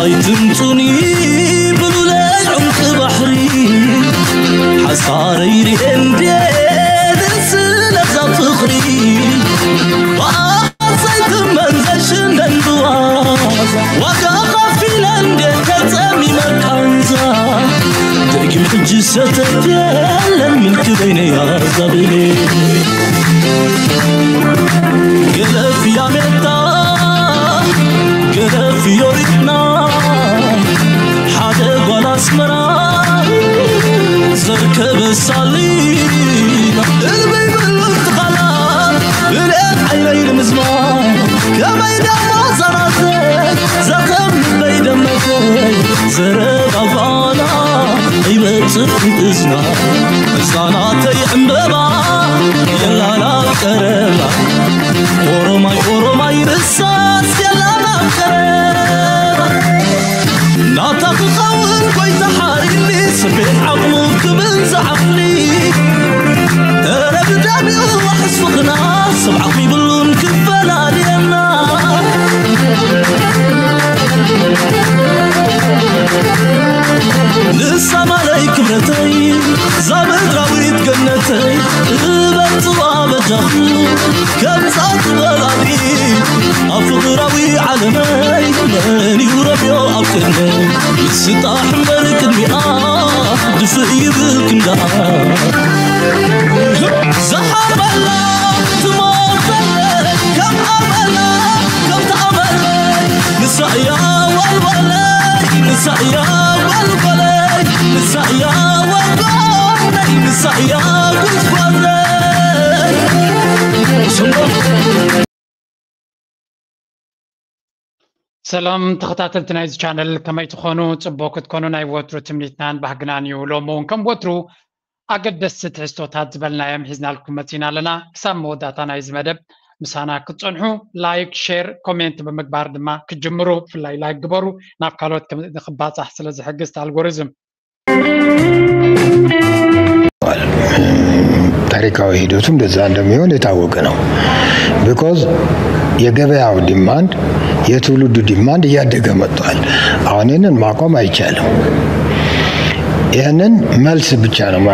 ኣይትምጹኒ ብሉለይ ዑምቂ ባሕሪ ሓሳረይ ርኤ እንዴ ደስ ለዛ ፍቕሪ ብኣሰይ ትመን ዘሽነን ብዋዛ ዋጋ ኸፊለ እንዴ ተጸሚመ ቃንዛ ደጊም ሕጂ ሰተት የለን ምልኪ በይነይ ኣዛብኔ ገለፍ ያሜታ ገለፍ ዮሪትና ሓደ ጓል ኣስመራ ዘርከበ ሳሊና እልበይ ብሉ ትኻላ ብልኤት ዓይነይ ንምዝማ ከመይ ደሞ ዘናተ ዘኸም ልበይ ደመተይ ዘረባ ፋና ይመጽእ እዝና እዛናተይ ዕምበባ የላና ቀረባ ኦሮማይ ኦሮማይ ርሳስ የላና ቀረባ ናታ ክኸውን ጎይታ ሓሪኒ ስቤት ዓቕሙ ክብል ዝዓቕሊ እረ ብዳቢኡ ዋሕስ ፍቕና ሰብ ዓቕሚ ብሉን ክፈላልየና ንሳ ማለይ ክብረተይ ዛ ምድራዊት ገነተይ እበልጽዋ በጃኹ ከምዛ ዝበላሊ ኣብ ፍቕራዊ ዓለመይ መን እዩ ረብዮ ኣብ ቅድመይ ይስጣሕ እምበር ቅድሚኣ ድፍእ ይብል ክንዳ ዝሓርበላ ትሞተለይ ከም ኣመላ ከም ተኣመለይ ንሳ እያ ዋልዋለይ ንሳ እያ ዋልዋለይ ንሳ እያ ዋልዋለይ ንሳ እያ ጉዝጓዘይ ሰላም ተኸታተልቲ ናይዚ ቻነል ከመይ ትኾኑ? ጽቡቕ ክትኮኑ ናይ ወትሩ ትምኒትናን ባህግናን እዩ። ሎሚ እውን ከም ወትሩ ኣገደስቲ ትሕዝቶታት ዝበልናዮም ሒዝናልኩም መጺና ኣለና። ክሳብ መወዳእታ ናይዚ መደብ ምሳና ክትጸንሑ ላይክ፣ ሼር፣ ኮሜንት ብምግባር ድማ ክትጅምሩ ብፍላይ ላይክ ግበሩ። ናብ ካልኦት ከም- ንክባጻሕ ስለ ዝሕግዝ እቲ ኣልጎሪዝም። ታሪካዊ ሂደቱ እንደዛ እንደሚሆን የታወቀ ነው። because የገበያው demand የትውልዱ demand እያደገ መጥቷል። አሁን ይህንን ማቆም አይቻልም። ይህንን መልስ ብቻ ነው ማ-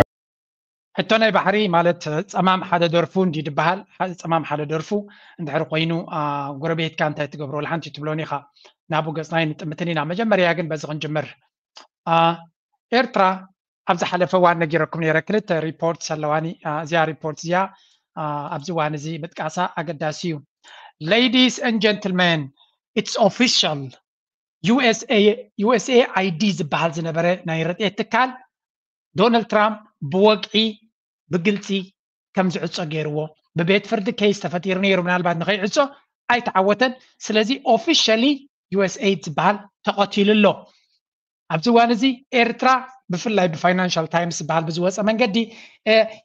ሕቶ ናይ ባሕሪ ማለት ጸማም ሓደ ደርፉ እንዲ ድበሃል ጸማም ሓደ ደርፉ እንድሕር ኮይኑ ጎረቤትካ እንታይ ትገብሮ ሓንቲ ትብሎን ኢኻ ናብኡ ገጽና ኣይንጥምትን ኢና መጀመርያ ግን በዚ ክንጅምር ኤርትራ ኣብ ዝሓለፈ እዋን ነጊረኩም ነይረ ክልተ ሪፖርት ኣለዋኒ እዚኣ ሪፖርት እዚኣ ኣብዚ እዋን እዚ ምጥቃሳ ኣገዳሲ እዩ ladies and gentlemen it's official USA USAID ዝበሃል ዝነበረ ናይ ረድኤት ትካል ዶናልድ ትራምፕ ብወግዒ ብግልፂ ከም ዝዕፆ ገይርዎ ብቤት ፍርዲ case ተፈጢሩ ነይሩ ምናልባት ንኸይዕፆ ኣይተዓወተን ስለዚ officially USAID ዝበሃል ተቐቲሉ ኣሎ ኣብዚ እዋን እዚ ኤርትራ ብፍላይ ብ Financial Times ዝበሃል ብዝወፀ መንገዲ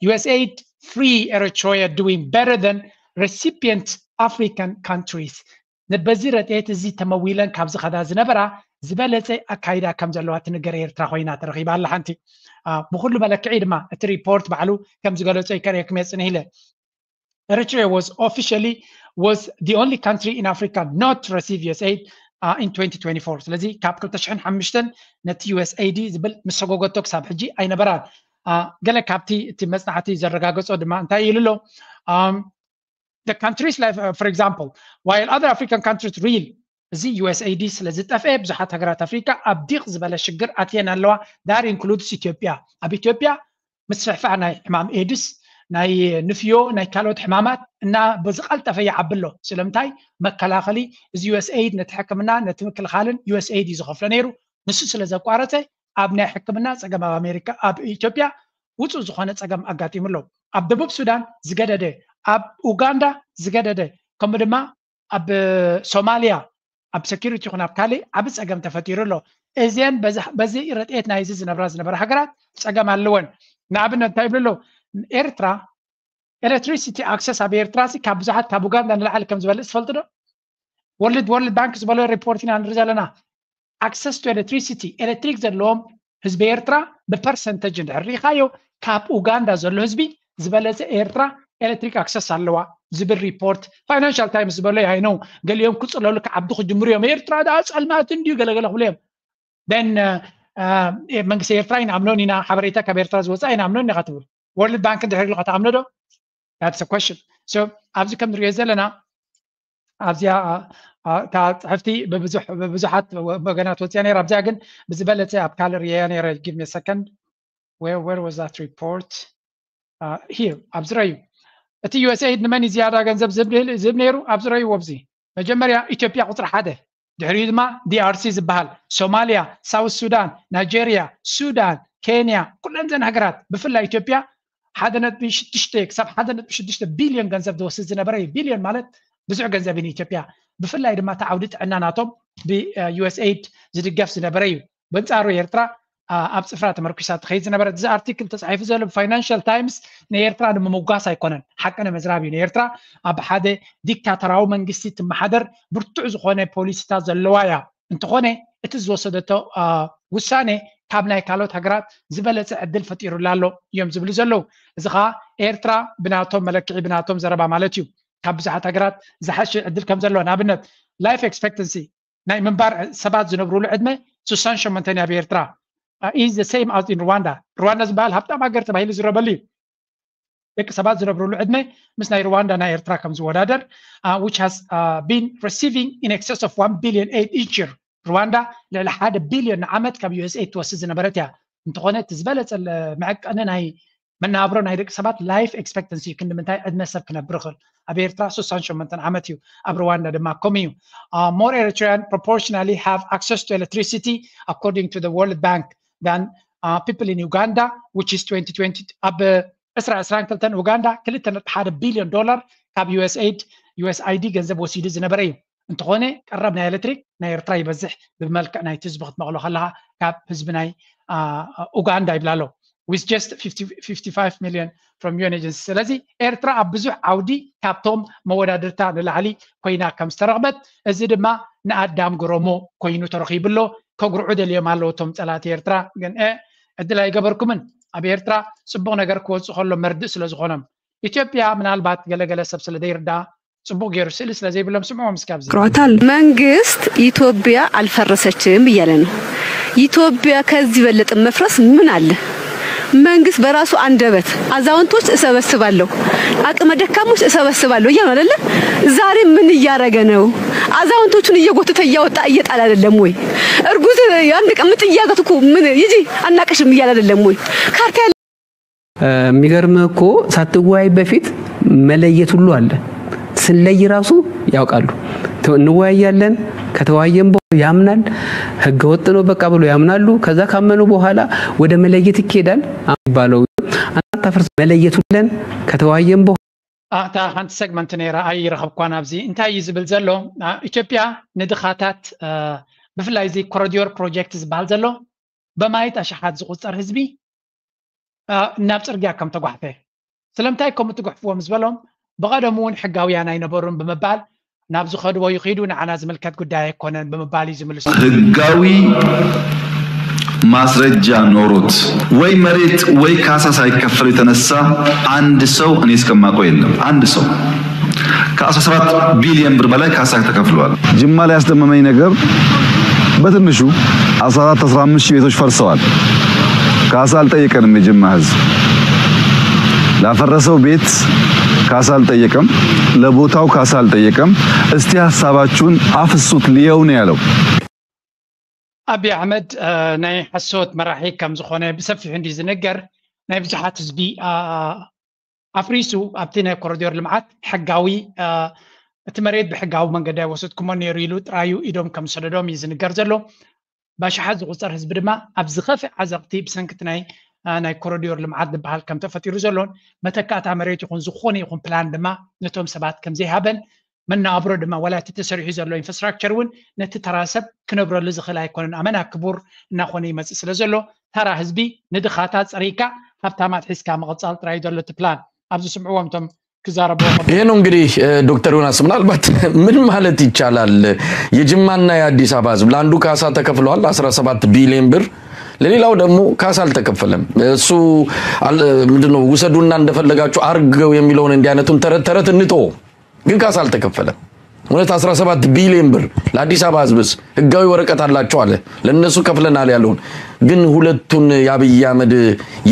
USAID free Eritrea doing better than recipient African countries በዚ ረድኤት እዚ ተመዊለን ካብ ዝኸዳ ዝነበራ ዝበለፀ ኣካይዳ ከም ዘለዋ ትንገር ኤርትራ ኮይና ተረኺባ ኣላ ሓንቲ ብኩሉ መለክዒ ድማ እቲ ሪፖርት ባዕሉ ከም ዝገለፆ ይከርእየኩም እየ ፅንህ ኢለ Eritrea was officially was the only country in Africa not to receive USAID uh, in twenty twenty-four ስለዚ ካብ ክልተ ሽሕን ሓሙሽተን ነቲ USAID ዝብል ምስ ሰጎገቶ ክሳብ ሕጂ ኣይነበራን ገለ ካብቲ እቲ መፅናዕቲ ዘረጋገፆ ድማ እንታይ ኢሉ ኣሎ the countries like uh, for example while other African countries real እዚ USAID ስለ ዝጠፍአ ብዙሓት ሃገራት ኣፍሪካ ኣብ ዲቕ ዝበለ ሽግር ኣትየን ኣለዋ that includes ኢትዮጵያ ኣብ ኢትዮጵያ ምስፍሕፋሕ ናይ ሕማም ኤድስ ናይ ንፍዮ ናይ ካልኦት ሕማማት እና ብዝቐልጠፈ ይዓቢ ኣሎ ስለምንታይ መከላኸሊ እዚ USAID ነቲ ሕክምና ነቲ ምክልኻልን USAID እዩ ዝኸፍሎ ነይሩ ንሱ ስለ ዘቋረፀ ኣብ ናይ ሕክምና ፀገም ኣብ ኣሜሪካ ኣብ ኢትዮጵያ ውፁእ ዝኾነ ፀገም ኣጋጢሙ ኣሎ ኣብ ደቡብ ሱዳን ዝገደደ ኣብ ኡጋንዳ ዝገደደ ከምኡ ድማ ኣብ ሶማልያ ኣብ security ይኹን ኣብ ካልእ ዓቢ ፀገም ተፈጢሩ ኣሎ እዚን በዚ ረድኤት ናይዚ ዝነብራ ዝነበራ ሃገራት ፀገም ኣለወን ንኣብነት እንታይ ይብሉ ኣለዉ ኤርትራ electricity access ኣብ ኤርትራ ካብ ብዙሓት ካብ ኡጋንዳ ንላዕሊ ከም ዝበልፅ ትፈልጡ ዶ World World Bank ዝበሎ report ኢና ንርኢ ዘለና access to electricity electric ዘለዎም ህዝቢ ኤርትራ ብ percentage እንድሕር ርኢኻዮ ካብ ኡጋንዳ ዘሎ ህዝቢ ዝበለፀ ኤርትራ electric access ኣለዋ ዝብል ሪፖርት ፋይናንሻል ታይምስ ዝበሎ ይሃይነው። ገሊኦም ክፅለሉ ክዓብዱ ክጅምሩ እዮም። ኤርትራ ደኣ ፀልማት እንድዩ ገለገለ ክብሉ እዮም። ን መንግስቲ ኤርትራ ይንኣምኖን ኢና፣ ሓበሬታ ካብ ኤርትራ ዝወፅእ ኣይንኣምኖን ኢና ትብል። ወርልድ ባንክ ድሕሪ ኢሉ ከተኣምኖ ዶ? That's a question. So ኣብዚ ከም ንሪኦ ዘለና ኣብዚኣ እታ ፅሕፍቲ ብብዙሓት ወገናት ወፅያ ነይራ። ኣብዚኣ ግን ብዝበለፀ ኣብ ካልእ ርእያ ነይረ። Give me a second. Where was that report? Here ኣብዚ ረዩ። እቲ ዩኤስኤይድ ንመን እዩ ዝያዳ ገንዘብ ዝህብ ነይሩ? ኣብዚ ረዩ። ኣብዚ መጀመርያ ኢትዮጵያ ቁፅሪ ሓደ፣ ድሕሪኡ ድማ ዲኣርሲ ዝበሃል፣ ሶማልያ፣ ሳውት ሱዳን፣ ናይጀርያ፣ ሱዳን፣ ኬንያ፣ ኩለን ዘን ሃገራት ብፍላይ ኢትዮጵያ ሓደ ነጥቢ ሽዱሽተ ክሳብ ሓደ ነጥቢ ሽዱሽተ ቢልዮን ገንዘብ ዝወስድ ዝነበረ እዩ። ቢልዮን ማለት ብዙሕ ገንዘብ እዩ ንኢትዮጵያ። ብፍላይ ድማ እቲ ዓውዲ ጥዕና ናቶም ብዩኤስኤይድ ዝድገፍ ዝነበረ እዩ። በንጻሩ ኤርትራ ኣብ ጽፍራ ተመርኩሳ ትኸይድ ዝነበረት። እዚ ኣርቲክል ተጻሒፉ ዘሎ ብፋይናንሻል ታይምስ ንኤርትራ ንምምጓስ ኣይኮነን፣ ሓቂ ንምዝራብ እዩ። ንኤርትራ ኣብ ሓደ ዲክታተራዊ መንግስቲ ትመሓደር ብርቱዕ ዝኾነ ፖሊሲታት ዘለዋ እያ። እንተኾነ እቲ ዝወሰደቶ ውሳኔ ካብ ናይ ካልኦት ሃገራት ዝበለጸ ዕድል ፈጢሩላ ኣሎ እዮም ዝብሉ ዘለዉ። እዚ ኸኣ ኤርትራ ብናቶም መለክዒ፣ ብናቶም ዘረባ ማለት እዩ፣ ካብ ብዙሓት ሃገራት ዝሓሸ ዕድል ከም ዘሎ፣ ንኣብነት ላይፍ ኤክስፔክተንሲ ናይ ምንባር ሰባት ዝነብሩሉ ዕድመ ስሳን ሸሞንተን ኣብ ኤርትራ is the same as in Rwanda። ሩዋንዳ ዝበሃል ሃብታም ሃገር ተባሂሉ ዝረበሉ እዩ። ደቂ ሰባት ዝነብሩሉ ዕድመ ምስ ናይ ሩዋንዳ ናይ ኤርትራ ከም ዝወዳደር which has been receiving in excess of one billion aid each year። ሩዋንዳ ልዕሊ ሓደ ቢልዮን ንዓመት ካብ ዩኤስኤይድ ትወስድ ዝነበረት እያ። እንተኾነ እቲ ዝበለጸ መዐቀኒ ናይ መነባብሮ ናይ ደቂ ሰባት ላይፍ ኤክስፔክተንሲ እዩ። ክንዲ ምንታይ ዕድመ ሰብ ክነብር ይኽእል? ኣብ ኤርትራ ስሳን ሸሞንተን ዓመት እዩ፣ ኣብ ሩዋንዳ ድማ ከምኡ እዩ። More Eritrean proportionally have access to electricity according to the World Bank than people in Uganda, which is twenty twenty ኣብ ዕስራ ዕስራን ክልተን ኡጋንዳ ክልተ ነጥቢ ሓደ ቢልዮን ዶላር ካብ ዩኤስኤይድ ዩኤስኣይዲ ገንዘብ ወሲዱ ዝነበረ እዩ። እንተኾነ ቀረብ ናይ ኤሌክትሪክ ናይ ኤርትራ ይበዝሕ ብመልክዕ ናይቲ ህዝቢ ክትመቕሎ ከለኻ ካብ ህዝቢ ናይ ኡጋንዳ ይብላ ኣሎ with just fifty-five million from UN agency። ስለዚ ኤርትራ ኣብ ብዙሕ ዓውዲ ካብቶም መወዳድርታ ንላዕሊ ኮይና ከም ዝተረኽበት፣ እዚ ድማ ንኣዳም ግረሞ ኮይኑ ተረኺቡ ኣሎ። ከጉርዑ ደልዮም ኣለዉ እቶም ጸላእቲ ኤርትራ፣ ግን ዕድል ኣይገበርኩምን። ኣብ ኤርትራ ጽቡቕ ነገር ክወጽእ ከሎ መርድእ ስለ ዝኾኖም። ኢትዮጵያ ምናልባት ገለገለ ሰብ ስለ ዘይርዳ ጽቡቕ ገይሩ ስእሊ ስለ ዘይብሎም ስምዖም እስኪ ኣብዚ። ክሮታል መንግስት ኢትዮጵያ አልፈረሰችም እያለ ነው። ኢትዮጵያ ከዚህ በለጠ መፍረስ ምን አለ? መንግስት በራሱ አንደበት አዛውንቶች እሰበስባለሁ፣ አቅመ ደካሞች እሰበስባለሁ እያለ አይደለ? ዛሬ ምን እያረገ ነው? አዛውንቶቹን እየጎተተ እያወጣ እየጣለ አይደለም ወይ? እርጉዝ አንድ ቀን ምጥ እያዛት እኮ ምን ይጂ አናቀሽም እያለ አይደለም ወይ? ካርታ የሚገርምህ እኮ ሳትወያይ በፊት መለየት ሁሉ አለ። ስንለይ ራሱ ያውቃሉ። እንወያያለን፣ ከተወያየን በኋላ ያምናል፣ ህገ ወጥ ነው በቃ ብሎ ያምናሉ። ከዛ ካመኑ በኋላ ወደ መለየት ይኬዳል። የሚባለው አናታፍርስ መለየት ሁለን ከተወያየን በኋላ እታ ሓንቲ ሰግመንት ነይራ ኣይረኸብኳን። ኣብዚ እንታይ እዩ ዝብል ዘሎ? ኢትዮጵያ ንድኻታት ብፍላይ እዚ ኮሪዶር ፕሮጀክት ዝበሃል ዘሎ በማይት ኣሽሓት ዝቑጸር ህዝቢ ናብ ጽርግያ ከም ተጓሕፈ፣ ስለምንታይ ከምኡ ትጉሕፍዎም ዝበሎም፣ ብቐደሙ እውን ሕጋውያን ኣይነበሩን ብምባል ናብ ዝኸድዎ ይኺዱ፣ ንዓና ዝምልከት ጉዳይ ኣይኮነን ብምባል እዩ ዝምልሱ። ህጋዊ ማስረጃ ኖሮት ወይ መሬት ወይ ካሳ ሳይከፈል የተነሳ አንድ ሰው እኔ እስከማውቀው የለም። አንድ ሰው ከአስራ ሰባት ቢሊዮን ብር በላይ ካሳ ተከፍሏል። ጅማ ላይ ያስደመመኝ ነገር በትንሹ አስራ አራት አስራ አምስት ሺህ ቤቶች ፈርሰዋል። ካሳ አልጠየቀንም። የጅማ ህዝብ ላፈረሰው ቤት ካሳ አልጠየቀም፣ ለቦታው ካሳ አልጠየቀም። እስቲ ሀሳባችሁን አፍሱት ልየው ነው ያለው። ኣብይ ኣሕመድ ናይ ሓሶት መራሒ ከም ዝኾነ ብሰፊሑ እንዲ ዝንገር፣ ናይ ብዙሓት ህዝቢ ኣፍሪሱ ኣብቲ ናይ ኮሪዶር ልምዓት ሕጋዊ እቲ መሬት ብሕጋዊ መንገዲ ኣይወሰድኩሞ ነይሩ ኢሉ ጥራዩ ኢዶም ከም ዝሰደዶም እዩ ዝንገር ዘሎ። ብኣሽሓት ዝቑጸር ህዝቢ ድማ ኣብ ዝኸፍእ ዓዘቕቲ ብሰንኪ እቲ ናይ ናይ ኮሪዶር ልምዓት ዝበሃል ከም ተፈጢሩ ዘሎን መተካእታ መሬት ይኹን ዝኾነ ይኹን ፕላን ድማ ነቶም ሰባት ከም ዘይሃበን መነባብሮ ድማ ዋላ እቲ ተሰሪሑ ዘሎ ኢንፍራስትራክቸር እውን ነቲ ተራ ሰብ ክነብረሉ ዝኽእል ኣይኮነን። ኣመና ክቡር እናኾነ ይመጽእ ስለ ዘሎ ተራ ህዝቢ ንድኻታ ጸሪግካ ሃብታማት ሒዝካ ምቕጻል ጥራይ ዘሎ እቲ ፕላን። ኣብዚ ስምዕዎም እቶም ክዛረቡ። ይሄ ነው እንግዲህ ዶክተር ዮናስ ምናልባት ምን ማለት ይቻላል የጅማና የአዲስ አበባ ህዝብ ለአንዱ ካሳ ተከፍሏል አስራ ሰባት ቢሊዮን ብር ለሌላው ደግሞ ካሳ አልተከፈለም። እሱ ምንድነው ውሰዱና እንደፈለጋችሁ አርገው የሚለውን እንዲህ አይነቱን ተረት ተረት እንቶ ግን ካሳ አልተከፈለም። እውነት አስራ ሰባት ቢሊዮን ብር ለአዲስ አበባ ህዝብስ ህጋዊ ወረቀት አላቸው አለ። ለነሱ ከፍለናል ያለውን ግን ሁለቱን የአብይ አህመድ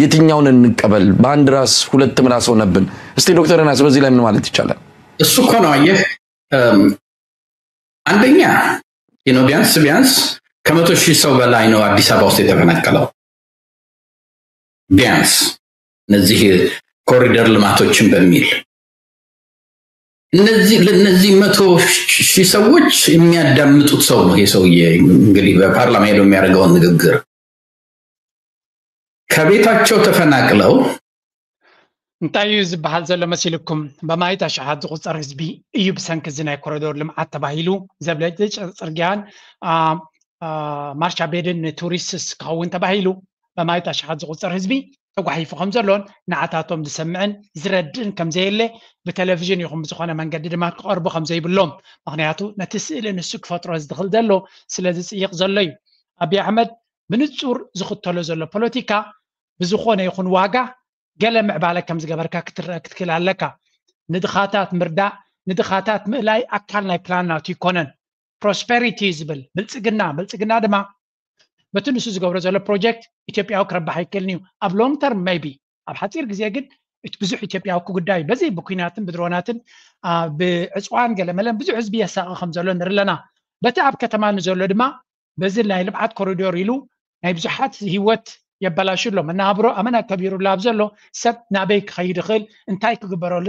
የትኛውን እንቀበል? በአንድ ራስ ሁለት ምላስ ሆነብን። እስቲ ዶክተር ዮናስ በዚህ ላይ ምን ማለት ይቻላል? እሱ እኮ ነው አየህ፣ አንደኛ ነው ቢያንስ ቢያንስ ከመቶ ሺህ ሰው በላይ ነው አዲስ አበባ ውስጥ የተፈናቀለው። ቢያንስ እነዚህ ኮሪደር ልማቶችን በሚል እነዚህ ለነዚህ መቶ ሺህ ሰዎች የሚያዳምጡት ሰው ነው ይሄ ሰውዬ። እንግዲህ በፓርላማ ሄዶ የሚያደርገውን ንግግር ከቤታቸው ተፈናቅለው እንታይ እዩ ዝበሃል ዘሎ መሲልኩም? በማይት ኣሽሓት ዝቁፀር ህዝቢ እዩ ብሰንኪ እዚ ናይ ኮሪዶር ልምዓት ተባሂሉ ዘብለጭልጭ ፅርግያን ማርሻ ቤድን ንቱሪስትስ ክኸውን ተባሂሉ በማይት ኣሽሓት ዝቁፀር ህዝቢ ተጓሒፉ ከም ዘሎን ንዓታቶም ዝሰምዕን ዝረድእን ከም ዘየለ ብቴሌቪዥን ይኹን ብዝኾነ መንገዲ ድማ ክቐርቡ ከም ዘይብሎም፣ ምክንያቱ ነቲ ስእሊ ንሱ ክፈጥሮ ዝኽእል ዘሎ ስለ ዝፅይቕ ዘሎ እዩ። ኣብይ ኣሕመድ ብንፁር ዝኽተሎ ዘሎ ፖለቲካ ብዝኾነ ይኹን ዋጋ ገለ ምዕባለ ከም ዝገበርካ ክትረአ ክትክእል ኣለካ። ንድኻታት ምርዳእ ንድኻታት ምእላይ ኣካል ናይ ፕላን ናቱ ይኮነን። ፕሮስፐሪቲ ዝብል ብልፅግና ብልፅግና ድማ በቲ ንሱ ዝገብሮ ዘሎ ፕሮጀክት ኢትዮጵያዊ ክረባሕ ኣይክእልን እዩ ኣብ ሎንግ ተርም ሜይቢ ኣብ ሓፂር ግዜ ግን እቲ ብዙሕ ኢትዮጵያዊ ክጉዳይ በዚ ብኩናትን ብድሮናትን ብዕፅዋን ገለመለን ብዙሕ ህዝቢ የሳቂ ከም ዘሎ ንርኢ ኣለና። በቲ ኣብ ከተማ ንዘሎ ድማ በዚ ናይ ልምዓት ኮሪዶር ኢሉ ናይ ብዙሓት ህይወት የበላሹ ኣሎ። መናብሮ ኣመና ከቢሩ ላብ ዘሎ ሰብ ናበይ ክኸይድ ይኽእል እንታይ ክግበረሉ